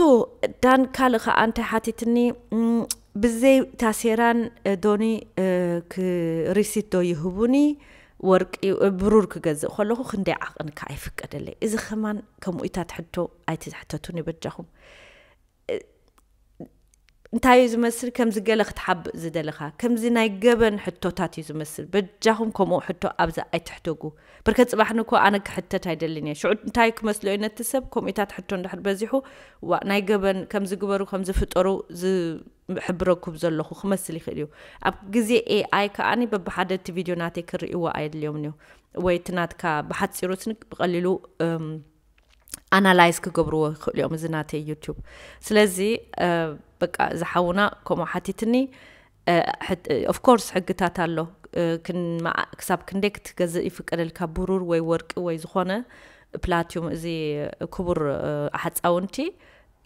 ዳን ካልእ ከዓ እንታይ ሓቲትኒ? ም፣ ብዘይ ታሴራን እ፣ ዶኒ እ፣ ክ- ሪሲት ዶ ይህቡኒ? ወርቂ እ፣ ብሩር ክገዝእ ከለኹ ክንደይ ዓቐን ከዓ ይፍቀደለይ? እዚ ከማን ከምኡ ኢታት ሕቶ ኣይትሕተቱኒ በጃኹም። እንታይ እዩ ዝመስል? ከምዚ ገለ ክትሓብእ ዝደለኻ፣ ከምዚ ናይ ገበን ሕቶታት እዩ ዝመስል። በጃኹም ከምኡ ሕቶ ኣብዛ ኣይትሕደጉ። ብርከ ጽባሕ ንኮ ኣነ ክሕተት ኣይደልን እየ። ሽዑ እንታይ ክመስሎ እዩ ነቲ ሰብ? ከምኡታት ሕቶ እንድሕር በዚሑ፣ ዋ ናይ ገበን ከምዚ ግበሩ ከምዚ ፍጠሩ ዝሕብረኩም ዘለኹ ክመስል ይኽእል እዩ። ኣብ ግዜ ኤኣይ ከኣኒ በብሓደ እቲ ቪድዮ ናተይ ክርእይዎ ኣየድልዮምን እዩ። ወይ እቲ ናትካ ብሓፂሩ ስኒ ብቐሊሉ እም፣ ኣናላይዝ ክገብርዎ ይኽእሉ እዮም፣ እዚ ናተይ ዩቲዩብ። ስለዚ እ፣ በቃ ዝሓውና ከምኡ ሓቲትኒ። ኦፍኮርስ ሕግታት ኣሎ። እ፣ ክን- መዓ- ክሳብ ክንደይ ክትገዝእ ይፍቀደልካ፣ ብሩር ወይ ወርቂ ወይ ዝኾነ ፕላቲዩም፣ እዚ ክቡር እ፣ ኣሕፃውንቲ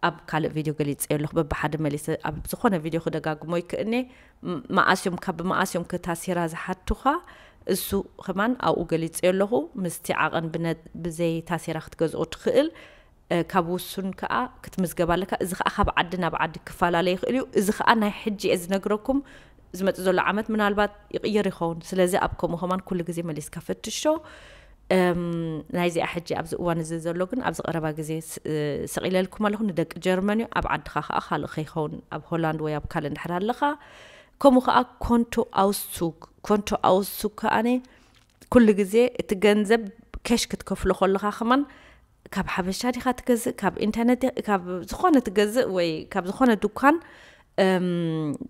ኣብ ካልእ ቪድዮ ገሊፀ ኣለኹ። በብሓደ መሊሰ ኣብ ዝኾነ ቪድዮ ክደጋግሞ ይክእኔ። ም- መኣስዮም ካብ መኣስዮም ክታሴራ ዝሓቱኻ፣ እሱ ከማን ኣብኡ ገሊፀ ኣለኹ። ምስቲ ዓቐን ብነ- ብዘይ ታሴራ ክትገዝኦ ትኽእል። እ፣ ካብ ውሱን ከዓ ክትምዝገብ ኣለካ። እዚ ከዓ ካብ ዓዲ ናብ ዓዲ ክፈላለ ይኽእል እዩ። እዚ ከዓ ናይ ሕጂ እየ ዝነግረኩም። ዝመፅእ ዘሎ ዓመት ምናልባት ይቕየር ይኸውን። ስለዚ ኣብ ከምኡ ከማን ኩሉ ግዜ መሊስካ ፈትሾ። እም፣ ናይዚኣ ሕጂ ኣብዚ እዋን እዚ ዘሎ ግን ኣብዚ ቀረባ ግዜ ስ- እ፣ ሰቒለልኩም ኣለኹ። ንደቂ ጀርመን እዩ። ኣብ ዓድኻ ከዓ ካልእ ከይኸውን፣ ኣብ ሆላንድ ወይ ኣብ ካልእ እንድሕር ኣለኻ። ከምኡ ከዓ ኮንቶ ኣውስቱግ፣ ኮንቶ ኣውስቱግ ከኣነ ኩሉ ግዜ እቲ ገንዘብ ኬሽ ክትከፍሎ ከለኻ ከማን ካብ ሓበሻ ዲኻ ትገዝእ፣ ካብ ኢንተርነት ዲ- ካብ ዝኾነ ትገዝእ ወይ ካብ ዝኾነ ድኳን እም፣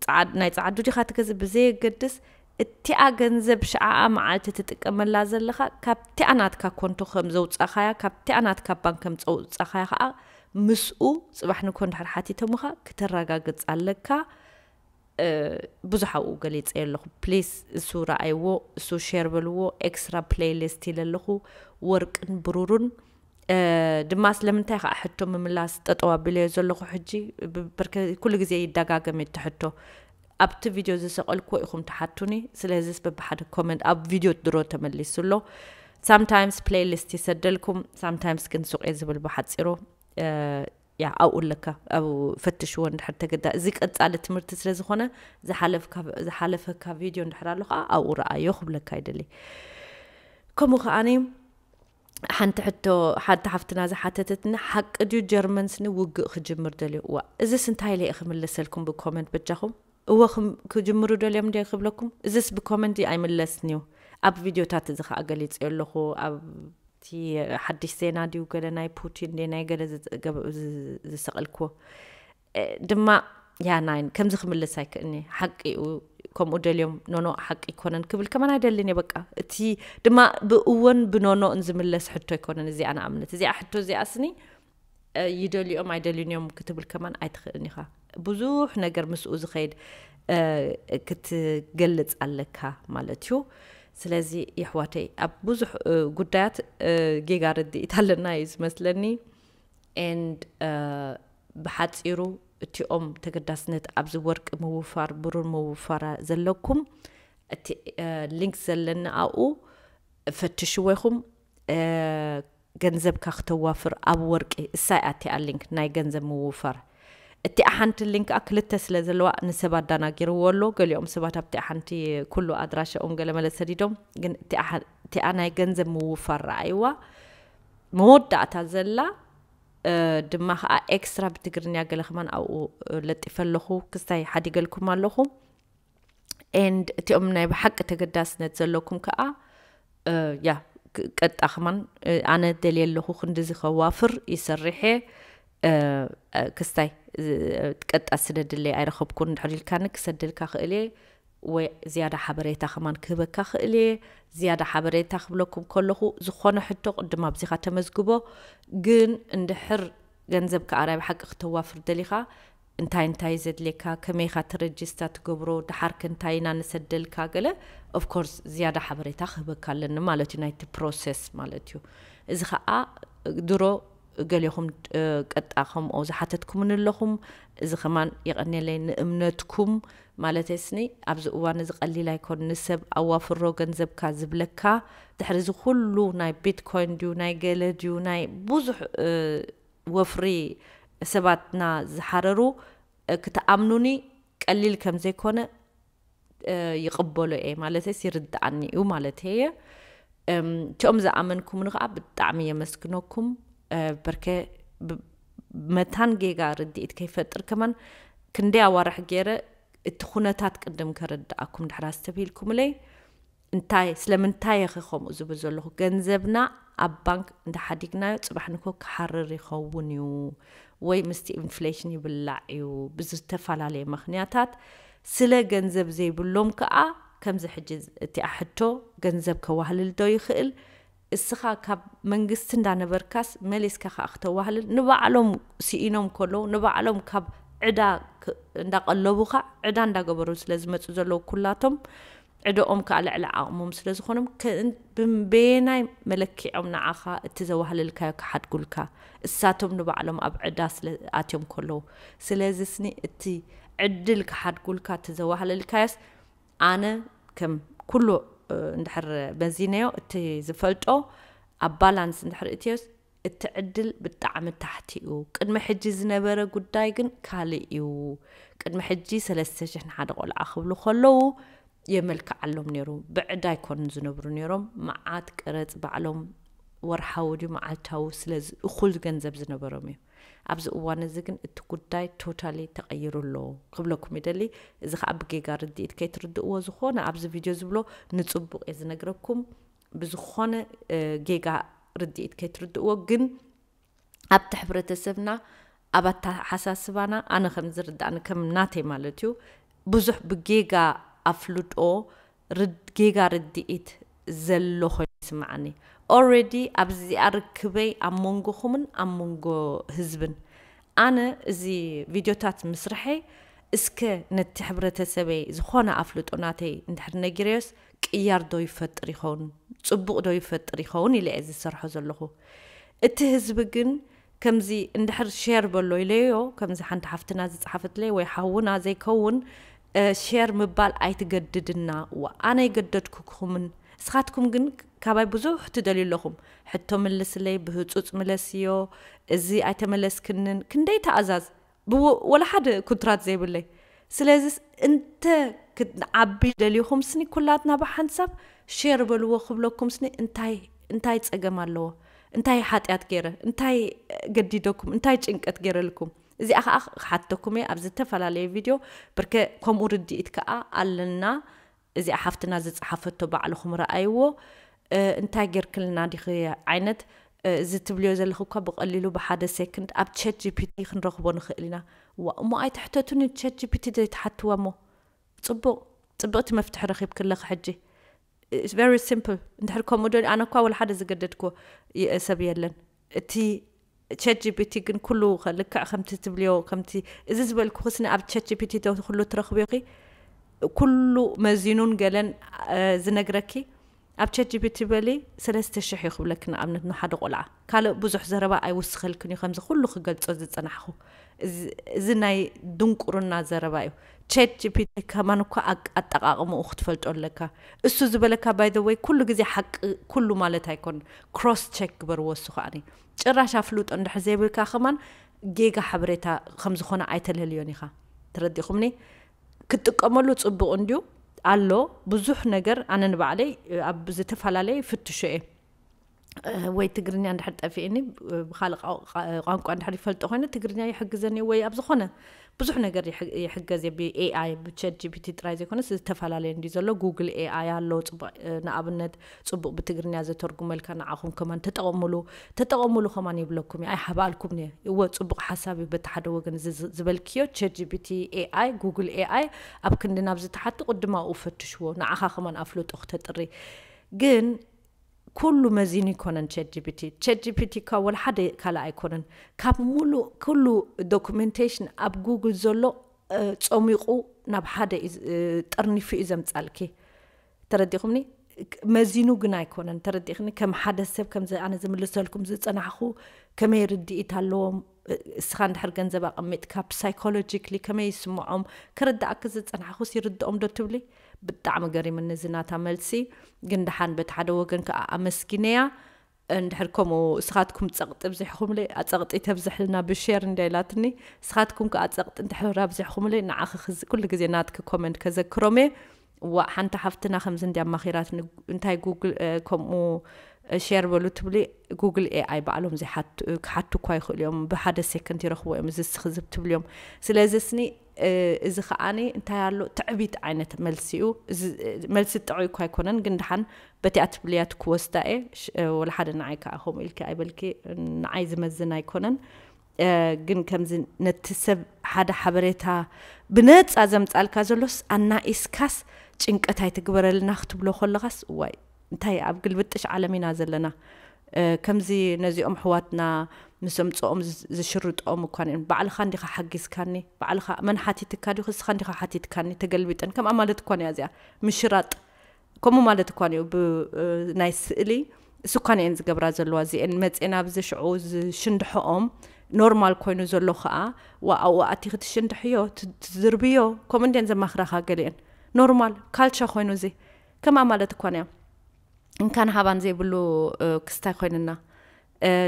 ጸዓድ- ናይ ጸዓዱ ዲኻ ትገዝእ ብዘየገድስ፣ እቲኣ ገንዘብ ሽዓኣ መዓልቲ ትጥቀመላ ዘለኻ ካብቲኣ ናትካ ኮንቶ ከም ዘውጻኻያ፣ ካብቲኣ ናትካ ባንክ ከም ዘውጻኻያ ከዓ ምስኡ ጽባሕ ንኮ እንድሕር ሓቲቶምኻ ክተረጋግጽ ኣለካ። እ፣ ብዙሕ ኣብኡ ገሊጸ ኣለኹ። ፕሊስ እሱ ረኣይዎ፣ እሱ ሼር በልዎ። ኤክስትራ ፕሌይሊስት ኢለ ኣለኹ፣ ወርቅን ብሩሩን። እ፣ ድማ ስለምንታይ ከዓ ሕቶ ምምላስ ጠጠው ኣቢለዮ ዘለኹ ሕጂ፣ ብ- ብርከ- ኩሉ ግዜ ይደጋገም እዩ እቲ ሕቶ። ኣብቲ ቪድዮ ዝሰቐልክዎ ኢኹም ትሓቱኒ። ስለዚስ በብሓደ ኮመንት ኣብ ቪድዮ ድሮ ተመሊሱ ኣሎ። ሳምታይምስ ፕሌይሊስት ይሰደልኩም፣ ሳምታይምስ ግን ሱቕ እየ ዝብል ብሓፂሩ። እ፣ ያ ኣብኡ ኣለካ፣ ኣብኡ ፈትሽዎ እንድሕር ተገዳ። እዚ ቀጻሊ ትምህርቲ ስለ ዝኾነ ዝሓለፍካ- ዝሓለፈካ ቪድዮ እንድሕር ኣሎ ከዓ ኣብኡ ረኣዮ ክብለካ ይደሊ። ከምኡ ከዓኒ ሓንቲ ሕቶ ሓንቲ ሓፍትና ዝሓተተትና፣ ሓቂ ድዩ ጀርመን ስኒ ውግእ ክጅምር ደልዩ? እዋ እዚስ እንታይ ኢለ እየ ክምልሰልኩም ብኮመንት በጃኹም? እወ ክም- ክጅምሩ ደልዮም እንደ ክብለኩም፣ እዚስ ብኮመንት ኣይምለስን እዩ። ኣብ ቪድዮታት እዚ ከዓ ገሊፀ ኣለኹ። ኣብቲ ሓድሽ ዜና ድዩ ገለ ናይ ፑቲን ደ ናይ ገለ ዝገብ- ዝ- ዝሰቐልክዎ እ፣ ድማ ያ ናይን ከምዚ ክምልስ ኣይክእልኒ። ሓቂ እዩ። ከምኡ ደልዮም ኖኖ ሓቂ ኣይኮነን ክብል ከማን ኣይደልን እየ። በቃ እቲ ድማ ብእወን ብኖኖ ዝምለስ ሕቶ ኣይኮነን። እዚኣ ንኣብነት እዚኣ ሕቶ እዚኣ ስኒ እ፣ ይደልዮም ኣይደልዩን እዮም ክትብል ከማን ኣይትኽእልን ኢኻ። ብዙሕ ነገር ምስኡ ዝኸይድ እ፣ ክትገልጽ ኣለካ ማለት እዩ። ስለዚ የሕዋተይ ኣብ ብዙሕ እ፣ ጉዳያት እ፣ ጌጋ ርድኢት ኣለና እዩ ዝመስለኒ። And ብሓፂሩ እቲኦም ተገዳስነት ኣብዚ ወርቂ ምውፋር ብሩር ምውፋር ዘለኩም እቲ ሊንክ ዘለኒ ኣብኡ ፈትሽዎ ኢኹም። ገንዘብካ ክተዋፍር ኣብ ወርቂ እሳ እያ እቲኣ ሊንክ ናይ ገንዘብ ምውፋር። እቲኣ ሓንቲ ሊንክ ከዓ ክልተ ስለ ዘለዋ ንሰብ ኣዳናጊርዎ ኣሎ። ገሊኦም ሰባት ኣብቲኣ ሓንቲ ኩሉ ኣድራሻኦም ገለመለ ሰዲዶም፣ ግን እቲኣ ሓ- እቲኣ ናይ ገንዘብ ምውፋር ረኣይዋ። መወዳእታ ዘላ እ፣ ድማ ከዓ ኤክስትራ ብትግርኛ ገለ ከማን ኣብኡ እ፣ ለጢፈ ኣለኹ። ክስታይ ሓዲገልኩም ኣለኹ። And እቲኦም ናይ ብሓቂ ተገዳስነት ዘለኩም ከዓ እ፣ ያ ክ- ቀጣ ከማን እ፣ ኣነ ደልየ ኣለኹ ክንድዚ ከዋፍር ይሰርሐ እ፣ እ፣ ክስታይ እ፣ ቀጣ ስደድለይ ኣይረኸብኩን እንድሕር ኢልካኒ ክሰድልካ ክእል እየ። ወይ ዝያዳ ሓበሬታ ከማን ክህበካ ክእል እየ። ዝያዳ ሓበሬታ ክብለኩም ከለኹ፣ ዝኾነ ሕቶ ቅድም ኣብዚኻ ተመዝግቦ። ግን እንድሕር ገንዘብ ከኣራይ ብሓቂ ክተዋፍር ደሊኻ፣ እንታይ እንታይ ዘድልየካ፣ ከመይኻ ትረጅስታ ትገብሮ፣ ድሓር ከ እንታይ ኢና ንሰደልካ፣ ገለ ኦፍኮርስ ዝያዳ ሓበሬታ ክህበካ ኣለኒ ማለት እዩ፣ ናይቲ ፕሮሰስ ማለት እዩ። እዚ ከዓ ድሮ ገሌኹም ቀጣ ከምኦ ዝሓተትኩምን ኣለኹም። እዚ ከማን የቐንየለይ ንእምነትኩም። ማለት ስኒ ኣብዚ እዋን እዚ ቀሊል ኣይኮን፣ ንሰብ ኣዋፍሮ ገንዘብካ ዝብለካ፣ ድሕሪ እዚ ኩሉ ናይ ቢትኮይን ድዩ ናይ ገለ ድዩ ናይ ብዙሕ ወፍሪ ሰባትና ዝሓረሩ፣ ክትኣምኑኒ ቀሊል ከም ዘይኮነ ይቕበሎ እየ ማለት ይርድኣኒ እዩ ማለት እየ። እቲኦም ዝኣመንኩምኒ ከዓ ብጣዕሚ የመስግነኩም። በርከ መታን ጌጋ ርድኢት ከይፈጥር ከማን ክንደይ ኣዋርሕ ገይረ እቲ ኩነታት ቅድም ከረድኣኩም ድሕር ኣስተብሂልኩምለይ። እንታይ ስለምንታይ እየ ከምኡ ዝብል ዘለኹ? ገንዘብና ኣብ ባንክ እንተሓዲግናዮ ፅባሕ ንኮ ክሓርር ይኸውን እዩ፣ ወይ ምስቲ ኢንፍሌሽን ይብላዕ እዩ። ብዝተፈላለየ ምክንያታት ስለ ገንዘብ ዘይብሎም ከዓ ከምዚ ሕጂ እቲኣ ሕቶ፣ ገንዘብ ከዋህልል ዶ ይኽእል? እስኻ ካብ መንግስቲ እንዳነበርካስ መሊስካ ከዓ ክተዋህልል፣ ንባዕሎም ስኢኖም ከለዉ ንባዕሎም ካብ ዕዳ እንዳቀለቡካ ዕዳ እንዳገበሩ ስለ ዝመፁ ዘለዉ ኩላቶም ዕዳኦም ከዓ ልዕሊ ዓቕሞም ስለ ዝኾኖም፣ በየናይ መለኪዖም ንዓኻ እቲ ዘዋህለልካዮ ክሓድጉልካ? እሳቶም ንባዕሎም ኣብ ዕዳ ስለ ኣትዮም ከለዉ። ስለዚ ስኒ እቲ ዕድል ክሓድጉልካ እቲ ዘዋህለልካዮስ፣ ኣነ ከም ኩሉ እንድሕር መዚነዮ፣ እቲ ዝፈልጦ ኣብ ባላንስ እንድሕር እትዮስ፣ እቲ ዕድል ብጣዕሚ ታሕቲ እዩ። ቅድሚ ሕጂ ዝነበረ ጉዳይ ግን ካልእ እዩ። ቅድሚ ሕጂ ሰለስተ ሽሕ ንሓደ ቆልዓ ክብሉ ከለዉ የመልክዓሎም ነይሩ። ብዕዳ ኣይኮኑን ዝነብሩ ነይሮም። መዓት ቀረጽ ባዕሎም ወርሓዊ ድዩ መዓልታዊ ስለ እኹል ገንዘብ ዝነበሮም እዩ። ኣብዚ እዋን እዚ ግን እቲ ጉዳይ ቶታሊ ተቐይሩ ኣሎ ክብለኩም ይደሊ። እዚ ከዓ ብጌጋ ርድኢት ከይትርድእዎ፣ ዝኾነ ኣብዚ ቪድዮ ዝብሎ ንጽቡቕ እየ ዝነግረኩም። ብዝኾነ ጌጋ ርድኢት ከይትርድእዎ። ግን ኣብቲ ሕብረተሰብና፣ ኣብ ኣተሓሳስባና፣ ኣነ ከም ዝርዳእኒ፣ ከም ናተይ ማለት እዩ፣ ብዙሕ ብጌጋ ኣፍልጦ፣ ጌጋ ርድኢት ዘሎ ኮይኑ ይስምዓኒ። ኦረዲ ኣብዚኣ ርክበይ ኣብ መንጎኹምን ኣብ መንጎ ህዝብን። ኣነ እዚ ቪድዮታት ምስርሐይ እስከ ነቲ ሕብረተሰበይ ዝኾነ ኣፍልጦ ናተይ እንድሕር ነጊረዮስ ቅያር ዶ ይፈጥር ይኸውን፣ ጽቡቕ ዶ ይፈጥር ይኸውን ኢለ እየ ዝሰርሖ ዘለኹ። እቲ ህዝቢ ግን ከምዚ እንድሕር ሼር በሎ ኢለዮ፣ ከምዚ ሓንቲ ሓፍትና ዝጸሓፈትለይ ወይ ሓውና ዘይከውን ሼር ምባል ኣይትገድድና። ዋ፣ ኣነ ኣይገደድኩኩምን፣ እስኻትኩም ግን ካባይ ብዙሕ ትደልዩ ኣለኹም። ሕቶ ምልስለይ፣ ብህጹጽ ምለስዮ፣ እዚ ኣይተመለስክንን፣ ክንደይ ተኣዛዝ፣ ወላ ሓደ ኩንትራት ዘይብለይ። ስለዚስ እንተ ክትዓቢ ደልዩኹም ስኒ ኩላትና ብሓንሳብ ሼር በልዎ ክብለኩም ስኒ እንታይ እንታይ ጸገም ኣለዎ? እንታይ ሓጢኣት ገይረ? እንታይ ገዲደኩም? እንታይ ጭንቀት ገይረልኩም? እዚኣ ከዓ ክሓተኩም እየ ኣብ ዝተፈላለየ ቪድዮ። ብርከ ከምኡ ርድኢት ከዓ ኣለና። እዚኣ ሓፍትና ዝፀሓፈቶ ባዕልኹም ረኣይዎ። እንታይ ጌርክልና ዲኺ ዓይነት እዚ ትብልዮ ዘለኹ እኳ ብቐሊሉ ብሓደ ሴክንድ ኣብ ቻት ጂፒቲ ክንረኽቦ ንኽእል ኢና። ዋ እሞ ኣይትሕተቱኒ፣ ቻት ጂፒቲ ዘይትሓትዋ እሞ። ፅቡቕ፣ ፅብቕቲ መፍትሒ ረኺብኪ ኣለኺ ሕጂ። It's very simple። እንድሕር ከምኡ ዶ ኣነ እኳ ወላ ሓደ ዝገደድክዎ ሰብ የለን። እቲ ቻት ጂፒቲ ግን ኩሉ ልክዕ ከምቲ ትብልዮ፣ ከምቲ እዚ ዝበልኩ ክስኒ ኣብ ቻት ጂፒቲ ዶ ኩሉ ትረኽብዮኺ? ኩሉ መዚኑን ገለን ዝነግረኪ ኣብ ቻት ጂፒቲ በሊ ሰለስተ ሽሕ እዩ ክብለኪ፣ ንኣብነት ንሓደ ቆልዓ። ካልእ ብዙሕ ዘረባ ኣይውስኸልክን እዩ ከምዚ ኩሉ ክገልጾ ዝጸናሕኹ። እዚ ናይ ድንቁርና ዘረባ እዩ። ቻት ጂፒቲ ከማን እኳ ኣጠቃቅምኡ ክትፈልጦ ኣለካ። እሱ ዝበለካ by the way ኩሉ ግዜ ሓቂ ኩሉ ማለት ኣይኮን። ክሮስ ቸክ ግበርዎ። እሱ ከዓኒ ጭራሽ ኣፍልጦ እንድሕር ዘይብልካ ከማን ጌጋ ሓበሬታ ከምዝኾነ ኣይተልህልዮን ኢኻ። ተረዲኹምኒ? ክትጥቀመሉ ጽቡቕ እንድዩ ኣሎ ብዙሕ ነገር። ኣነ ንባዕለይ ኣብ ዝተፈላለየ ፍትሾ እየ። ወይ ትግርኛ እንድሕር ጠፊእኒ፣ ብካልእ ቋንቋ እንድሕር ይፈልጦ ኮይነ ትግርኛ ይሕግዘኒ፣ ወይ ኣብ ዝኾነ ብዙሕ ነገር ይሕገዝ ብ ኤኣይ፣ ብ ቻት ጂ ፒ ቲ ጥራይ ዘይኮነስ ዝተፈላለየ እንዲ ዘሎ፣ ጉግል ኤኣይ ኣሎ። ንኣብነት ጽቡቕ ብትግርኛ ዘተርጉመልካ ንዓኹም ከማን ተጠቐምሉ፣ ተጠቐምሉ ከማን ይብለኩም እየ፣ ኣይሓባልኩም እየ። እወ ጽቡቕ ሓሳብ እዩ። በቲ ሓደ ወገን ዝበልክዮ ቻት ጂ ፒ ቲ ኤኣይ፣ ጉግል ኤኣይ ኣብ ክንዲ ናብ ዝተሓቱ ቅድም ኣብኡ ፈትሽዎ፣ ንዓኻ ከማን ኣፍልጦ ክተጥሪ። ግን ኩሉ መዚኑ ይኮነን ቻት ጂ ፒ ቲ። ቻት ጂ ፒ ቲ እኳ ወላ ሓደ ካልእ ኣይኮነን። ካብ ሙሉእ ኩሉ ዶኩሜንቴሽን ኣብ ጉግል ዘሎ ጸሚቑ ናብ ሓደ ጠርኒፉ እዩ ዘምጻልኪ። ተረዲኹምኒ? መዚኑ ግን ኣይኮነን። ተረዲኽኒ? ከም ሓደ ሰብ ከምዚ ኣነ ዝምልሰልኩም ዝጸናሕኹ ከመይ ርድኢት ኣለዎም፣ እስኻ እንድሕር ገንዘብ ኣቐሚጥካ ሳይኮሎጂክሊ ከመይ ይስምዖም ከረዳእኪ ዝጸናሕኹስ ይርድኦም ዶ ትብሊ? ብጣዕሚ ገሪምኒ እዚ ናታ መልሲ። ግን ደሓን በቲ ሓደ ወገን ከኣ ኣመስጊነያ። እንድሕር ከምኡ እስኻትኩም ጸቕጢ ኣብዚሕኹምለይ፣ ጸቕጢ ተብዝሕልና ብሼር እንድያ ኢላትኒ። እስኻትኩም ከኣ ጸቕጢ እንድሕር ኣብዚሕኹምለይ ንዓኺ ኩሉ ግዜ ናትኪ ኮመንት ከዘክሮም እየ። ዋእ ሓንቲ ሓፍትና ከምዚ እንድያ ኣማኺራትኒ፣ እንታይ ጉግል ከምኡ ሼር በሉ ትብሊ፣ ጉግል ኤኣይ ባዕሎም ክሓቱ እኳ ይኽእሉ እዮም፣ ብሓደ ሴኮንድ ይረኽቡ እዮም እዚ እስኺ ዝብ ትብልዮም። ስለዚ ስኒ እዚ ከዓኒ እንታይ ኣሎ ትዕቢት ዓይነት መልሲ እዩ። መልሲ ጥዑይ እኳ ኣይኮነን፣ ግን ደሓን በቲኣ ትብልያ ትክወስዳ እየ። ወላ ሓደ ንዓይ ከዓ ከምኡ ኢልኪ ኣይበልኪ፣ ንዓይ ዝመዝን ኣይኮነን። ግን ከምዚ ነቲ ሰብ ሓደ ሓበሬታ ብነፃ ዘምፃልካ ዘሎስ ኣናኢስካስ ጭንቀት ኣይትግበረልና ክትብሎ ከለኻስ፣ እዋይ እንታይ ኣብ ግልብጥሽ ዓለም ኢና ዘለና። ከምዚ ነዚኦም ኣሕዋትና ምስ ኣምፅኦም ዝሽርጥኦም እኳ እኒአን። ባዕልኻ እንዲኻ ሓጊዝካኒ፣ ባዕልኻ መን ሓቲትካ ድዩ፣ እስኻ እንዲኻ ሓቲትካኒ፣ ተገልቢጠን ከምኣ ማለት እኳ እኒኣ እዚኣ ምሽራጥ። ከምኡ ማለት እኳ እኒኡ ብናይ ስእሊ እሱ እኳ እኒአን ዝገብራ ዘለዋ። እዚአን መፅኤን ኣብዚ ሽዑ ዝሽንድሕኦም ኖርማል ኮይኑ ዘሎ ከዓ፣ ዋኣኡ ኣቲ ክትሽንድሕዮ ትዝርብዮ ከምኡ እንዲአን ዘማኽራኻ ገሊአን። ኖርማል ካልቸር ኮይኑ እዚ ከምኣ ማለት እኳ እኒኣ። እንካን ሃባን ዘይብሉ ክስታይ ኮይንና፣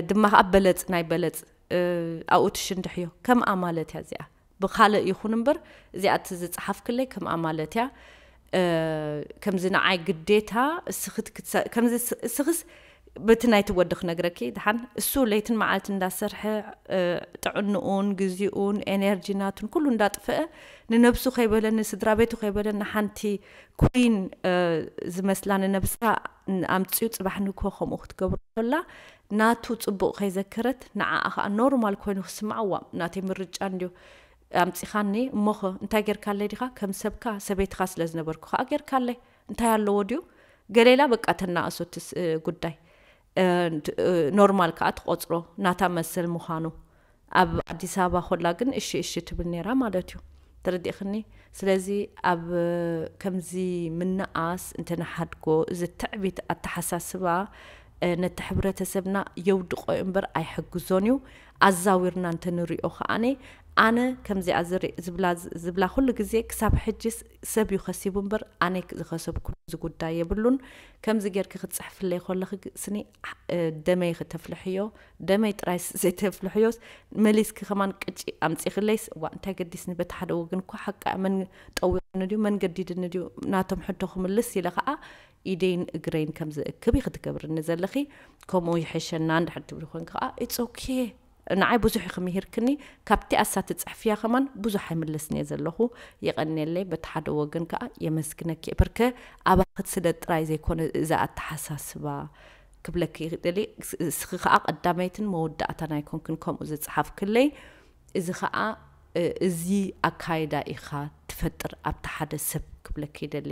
ድማ ከዓ በለፅ ናይ በለፅ ኣብኡ ትሽንድሕዮ ከምኣ ማለት እያ እዚኣ። ብካልእ ይኹን እምበር እዚኣ እቲ ዝፀሓፍክለይ ከምኣ ማለት እያ። ከምዚ ንዓይ ግዴታ እስኽስ በቲ ናይቲ ወዲ ክነግረኪ ድሓን፣ እሱ ለይትን መዓልቲ እንዳሰርሐ ጥዕንኡን ግዜኡን ኤነርጂ ናቱን ኩሉ እንዳጥፈአ፣ ንነብሱ ከይበለ ንስድራ ቤቱ ከይበለ ንሓንቲ ኩን ዝመስላ ንነብሳ ኣምፅኡ ፅባሕ ንግሆ ከምኡ ክትገብሮ ከላ ናቱ ፅቡቕ ከይዘከረት ንዓኣ ከዓ ኖርማል ኮይኑ ክስምዓ፣ ዋ ናተይ ምርጫ እንድዩ ኣምፂኻኒ እሞኸ እንታይ ጌርካለይ ዲኻ? ከም ሰብካ ሰበይትኻ ስለ ዝነበርኩ ከዓ ጌርካለይ እንታይ ኣለዎ ድዩ? ገሌላ በቃ ተናእሶ እቲ ጉዳይ ኖርማል ከዓ ትቆፅሮ ናታ መሰል ምዃኑ። ኣብ ኣዲስ ኣበባ ኮላ ግን እሺ እሺ ትብል ነይራ ማለት እዩ። ተረዲእኽኒ? ስለዚ ኣብ ከምዚ ምንኣስ እንተነሓድጎ እዚ ትዕቢት ኣተሓሳስባ ነቲ ሕብረተሰብና የውድቆ እምበር ኣይሕግዞን እዩ። ኣዛዊርና እንተንሪኦ ከዓኒ ኣነ ከምዚኣ ዝብላ ኩሉ ግዜ ክሳብ ሕጂ ሰብ እዩ ከሲቡ እምበር ኣነ ዝኸሰብኩሉ እዚ ጉዳይ የብሉን። ከምዚ ጌርኪ ክትፅሕፍለይ ከለኺ ስኒ ደመይ ከተፍልሕዮ፣ ደመይ ጥራይ ዘይተፍልሕዮስ መሊስኪ ከማን ቅጪ ኣምፂኽለይስ፣ እዋ እንታይ ገዲስኒ፣ በቲ ሓደ ወገን እኮ ሓቃ መን ጠዊቕኒ ድዩ መን ገዲድኒ ድዩ ናቶም ሕቶ ክምልስ ኢለ ከዓ ኢደይን እግረይን ከም ዝእክብ ኢኺ ትገብርኒ ዘለኺ። ከምኡ ይሕሸና እንድሕር ትብሊ ኮንኪ ከዓ it's okay። ንዓይ ብዙሕ ኢኺ ምሂርክኒ። ካብቲ ኣሳ ትፅሕፍያ ከማን ብዙሕ ኣይምለስን እየ ዘለኹ። የቐንየለይ። በቲ ሓደ ወገን ከዓ የመስግነኪ እየ። ብርከ ኣባኽት ስለ ጥራይ ዘይኮነ እዛ ኣተሓሳስባ ክብለኪ ይኽእል። እስኺ ከዓ ቀዳመይትን መወዳእታን ኣይኮንክን ከምኡ ዝፀሓፍክለይ። እዚ ከዓ እዚ ኣካይዳ ኢኻ ትፈጥር ኣብቲ ሓደ ሰብ ክብለኪ ይደሊ።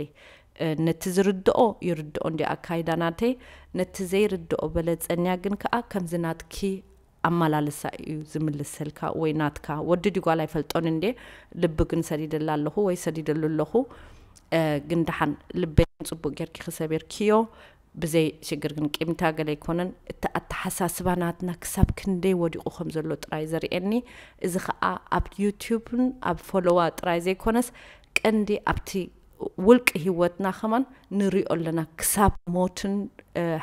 ነቲ ዝርድኦ ይርድኦ እንዲ ኣካይዳ ናተይ፣ ነቲ ዘይርድኦ በለፀንያ ግን ከዓ ከምዚ ናትኪ ኣመላልሳ እዩ ዝምልሰልካ ወይ ናትካ። ወዲ ድዩ ጓል ኣይፈልጦን እንዴ፣ ልቢ ግን ሰዲደላ ኣለኹ ወይ ሰዲደሉ ኣለኹ። ግን ደሓን ልበይ ጽቡቅ ጌርኪ ክሰቢርክዮ ብዘይ ሽግር ግን ቂምታ ገለ ኣይኮነን። እቲ ኣተሓሳስባ ናትና ክሳብ ክንደይ ወዲቑ ከም ዘሎ ጥራይ ዘርእየኒ። እዚ ኸኣ ኣብ ዩትዩብን ኣብ ፎሎዋ ጥራይ ዘይኮነስ ቀንዲ ኣብቲ ውልቂ ህይወትና ከማን ንሪኦ ኣለና። ክሳብ ሞትን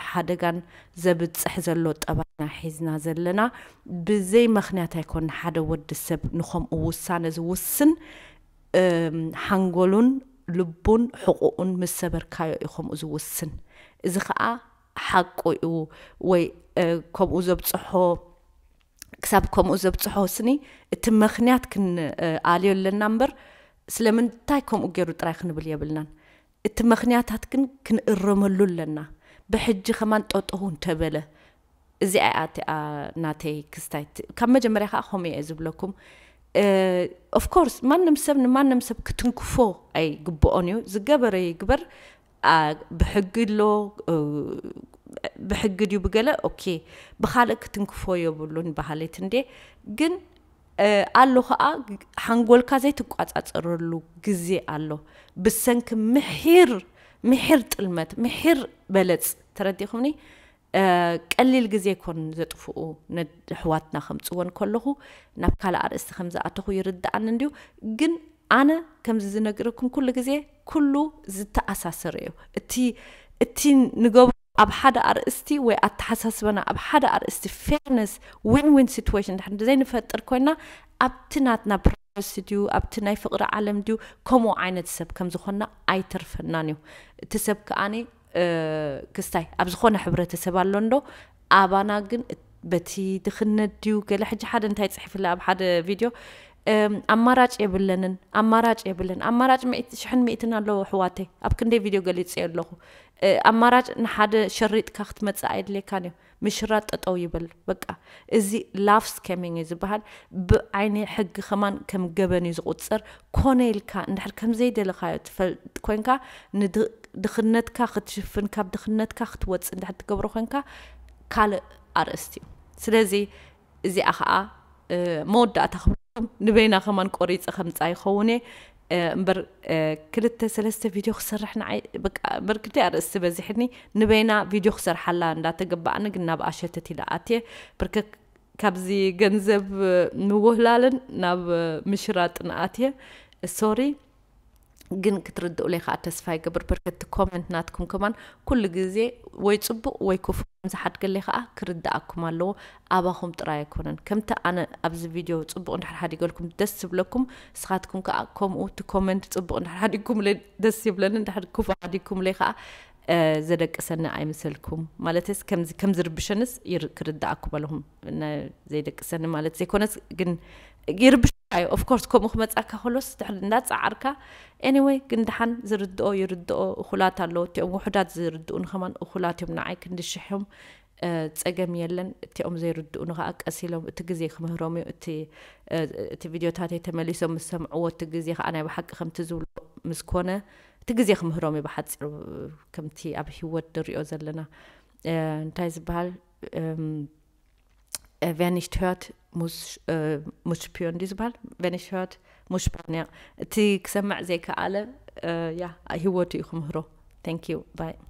ሓደጋን ዘብጽሕ ዘሎ ጠባይና ሒዝና ዘለና ብዘይ ምኽንያት ኣይኮን። ሓደ ወዲ ሰብ ንኸምኡ ውሳነ ዝውስን ሓንጎሉን ልቡን ሕቑኡን ምስ ሰበርካዮ እዩ ከምኡ ዝውስን። እዚ ኸኣ ሓቁ እዩ ወይ ከምኡ ዘብፅሖ ክሳብ ከምኡ ዘብፅሖ ስኒ እቲ ምኽንያት ክንኣልዮ ኣለና እምበር ስለምንታይ ከምኡ ገይሩ ጥራይ ክንብል የብልናን። እቲ ምኽንያታት ግን ክንእረመሉ ኣለና። ብሕጂ ከማን ጠጠው እንተበለ እዚኣ እያ እቲኣ ናተይ ክስታይ ካብ መጀመርያ ከዓ ከምኡ እየ ዝብለኩም። ኦፍኮርስ ማንም ሰብ ንማንም ሰብ ክትንክፎ ኣይግብኦን እዩ። ዝገበረ ይግበር። ብሕጊ ኣሎ፣ ብሕጊ ድዩ ብገለ ኦኬ፣ ብካልእ ክትንክፎ የብሉን በሃሊት እንዴ። ግን ኣሎ ከዓ ሓንጎልካ ዘይትቋፃፀረሉ ግዜ ኣሎ። ብሰንኪ ምሒር ምሒር ጥልመት ምሒር በለፅ ተረዲኹምኒ። ቀሊል ግዜ ኮን ዘጥፍኡ ነሕዋትና ከምፅወን ከለኹ ናብ ካልእ ኣርእስቲ ከም ዝኣተኹ ይርድኣኒ እንድዩ። ግን ኣነ ከምዚ ዝነግረኩም ኩሉ ግዜ ኩሉ ዝተኣሳሰረ እዩ። እቲ እቲ ንገብሮ ኣብ ሓደ ኣርእስቲ ወይ ኣተሓሳስበና ኣብ ሓደ ኣርእስቲ ፌርነስ ዊን ዊን ሲትዌሽን ድሕር ዘይንፈጥር ኮይና ኣብቲ ናትና ፕራይቨሲ ድዩ ኣብቲ ናይ ፍቕሪ ዓለም ድዩ ከምኡ ዓይነት ሰብ ከም ዝኾንና ኣይተርፈናን እዩ። እቲ ሰብ ከኣኒ ክስታይ ኣብ ዝኾነ ሕብረተሰብ ኣሎ እንዶ ኣባና ግን በቲ ድኽነት ድዩ ገለ ሕጂ ሓደ እንታይ ፅሒፍለ ኣብ ሓደ ቪድዮ ኣማራጭ የብለንን ኣማራጭ የብለን ኣማራጭ ሽሕን ሚእትን ኣለዎ ኣሕዋተይ ኣብ ክንደይ ቪድዮ ገሊፀ ኣለኹ። ኣማራጭ ንሓደ ሸሪጥካ ክትመፅእ ኣይድልየካን እዩ። ምሽራጥ ጠጠው ይበል በቃ። እዚ ላፍ ስካሚንግ እዩ ዝበሃል። ብዓይኒ ሕጊ ከማን ከም ገበን እዩ ዝቁፀር። ኮነ ኢልካ እንድሕር ከም ዘይደለካዮ ትፈልጥ ኮንካ ንድኽነትካ ክትሽፍን ካብ ድኽነትካ ክትወፅእ እንድሕር ትገብሮ ኮንካ ካልእ ኣርእስቲ እዩ። ስለዚ እዚኣ ከዓ መወዳእታ ክብሎም ንበይና ከማን ቆሪፀ ከምፃ ይኸውን እየ። እምበር ክልተ ሰለስተ ቪድዮ ክሰርሕ ንዓይ በቃ በርክቲ ኣርእስቲ በዚሕኒ። ንበይና ቪድዮ ክሰርሓላ እንዳተገባኣኒ ግን ናብ ኣሸተት ኢለ ኣትየ። ብርከክ ካብዚ ገንዘብ ምውህላልን ናብ ምሽራጥን ኣትየ። ሶሪ ግን ክትርድኡለይ ከዓ ተስፋ ይገብር። በርከቲ ኮመንት ናትኩም ከማን ኩሉ ግዜ ወይ ፅቡቅ ወይ ክፉ ዝሓድገለይ ከዓ ክርድኣኩም ኣለዎ። ኣባኹም ጥራይ ኣይኮነን። ከምቲ ኣነ ኣብዚ ቪድዮ ፅቡቅ እንድሕር ሓዲገልኩም ደስ ዝብለኩም ንስኻትኩም ከዓ ከምኡ እቲ ኮመንት ፅቡቅ እንድሕር ሓዲግኩምለይ ደስ ይብለኒ። እንድሕር ክፉ ሓዲግኩምለይ ከዓ ዘደቅሰኒ ኣይምሰልኩም። ማለትስ ከም ዝርብሸንስ ክርድኣኩም ኣለኹም። ዘይደቅሰኒ ማለት ዘይኮነስ ግን ይርብሽ እዩ። ኦፍኮርስ ከምኡ ክመፃካ ከሎስ ድሕሪ እንዳፀዓርካ ኤኒወይ ግን ደሓን ዝርድኦ ይርድኦ። እኹላት ኣለዉ እቲኦም ውሑዳት ዝርድኡኒ ከማን እኹላት እዮም ንዓይ ክንዲ ሽሕ እዮም። ፀገም የለን። እቲኦም ዘይርድኡኒ ከዓ ቀስ ኢሎም እቲ ግዜ ክምህሮም እዩ። እቲ ቪድዮታተይ ተመሊሶም ምስ ሰምዕዎ እቲ ግዜ ከዓ ናይ ብሓቂ ከምቲ ዝብሎ ምስ ኮነ እቲ ግዜ ክምህሮም እዩ ብሓፂሩ። ከምቲ ኣብ ሂወት ንሪኦ ዘለና እንታይ ዝበሃል ቨኒሽት ሆት ሙሽፒዮን ድዩ ዝበሃል? ቨኒሽት ሆት ሙሽፓንያ እቲ ክሰምዕ ዘይከኣለ ያ ሂወቱ እዩ ክምህሮ። Thank you bye።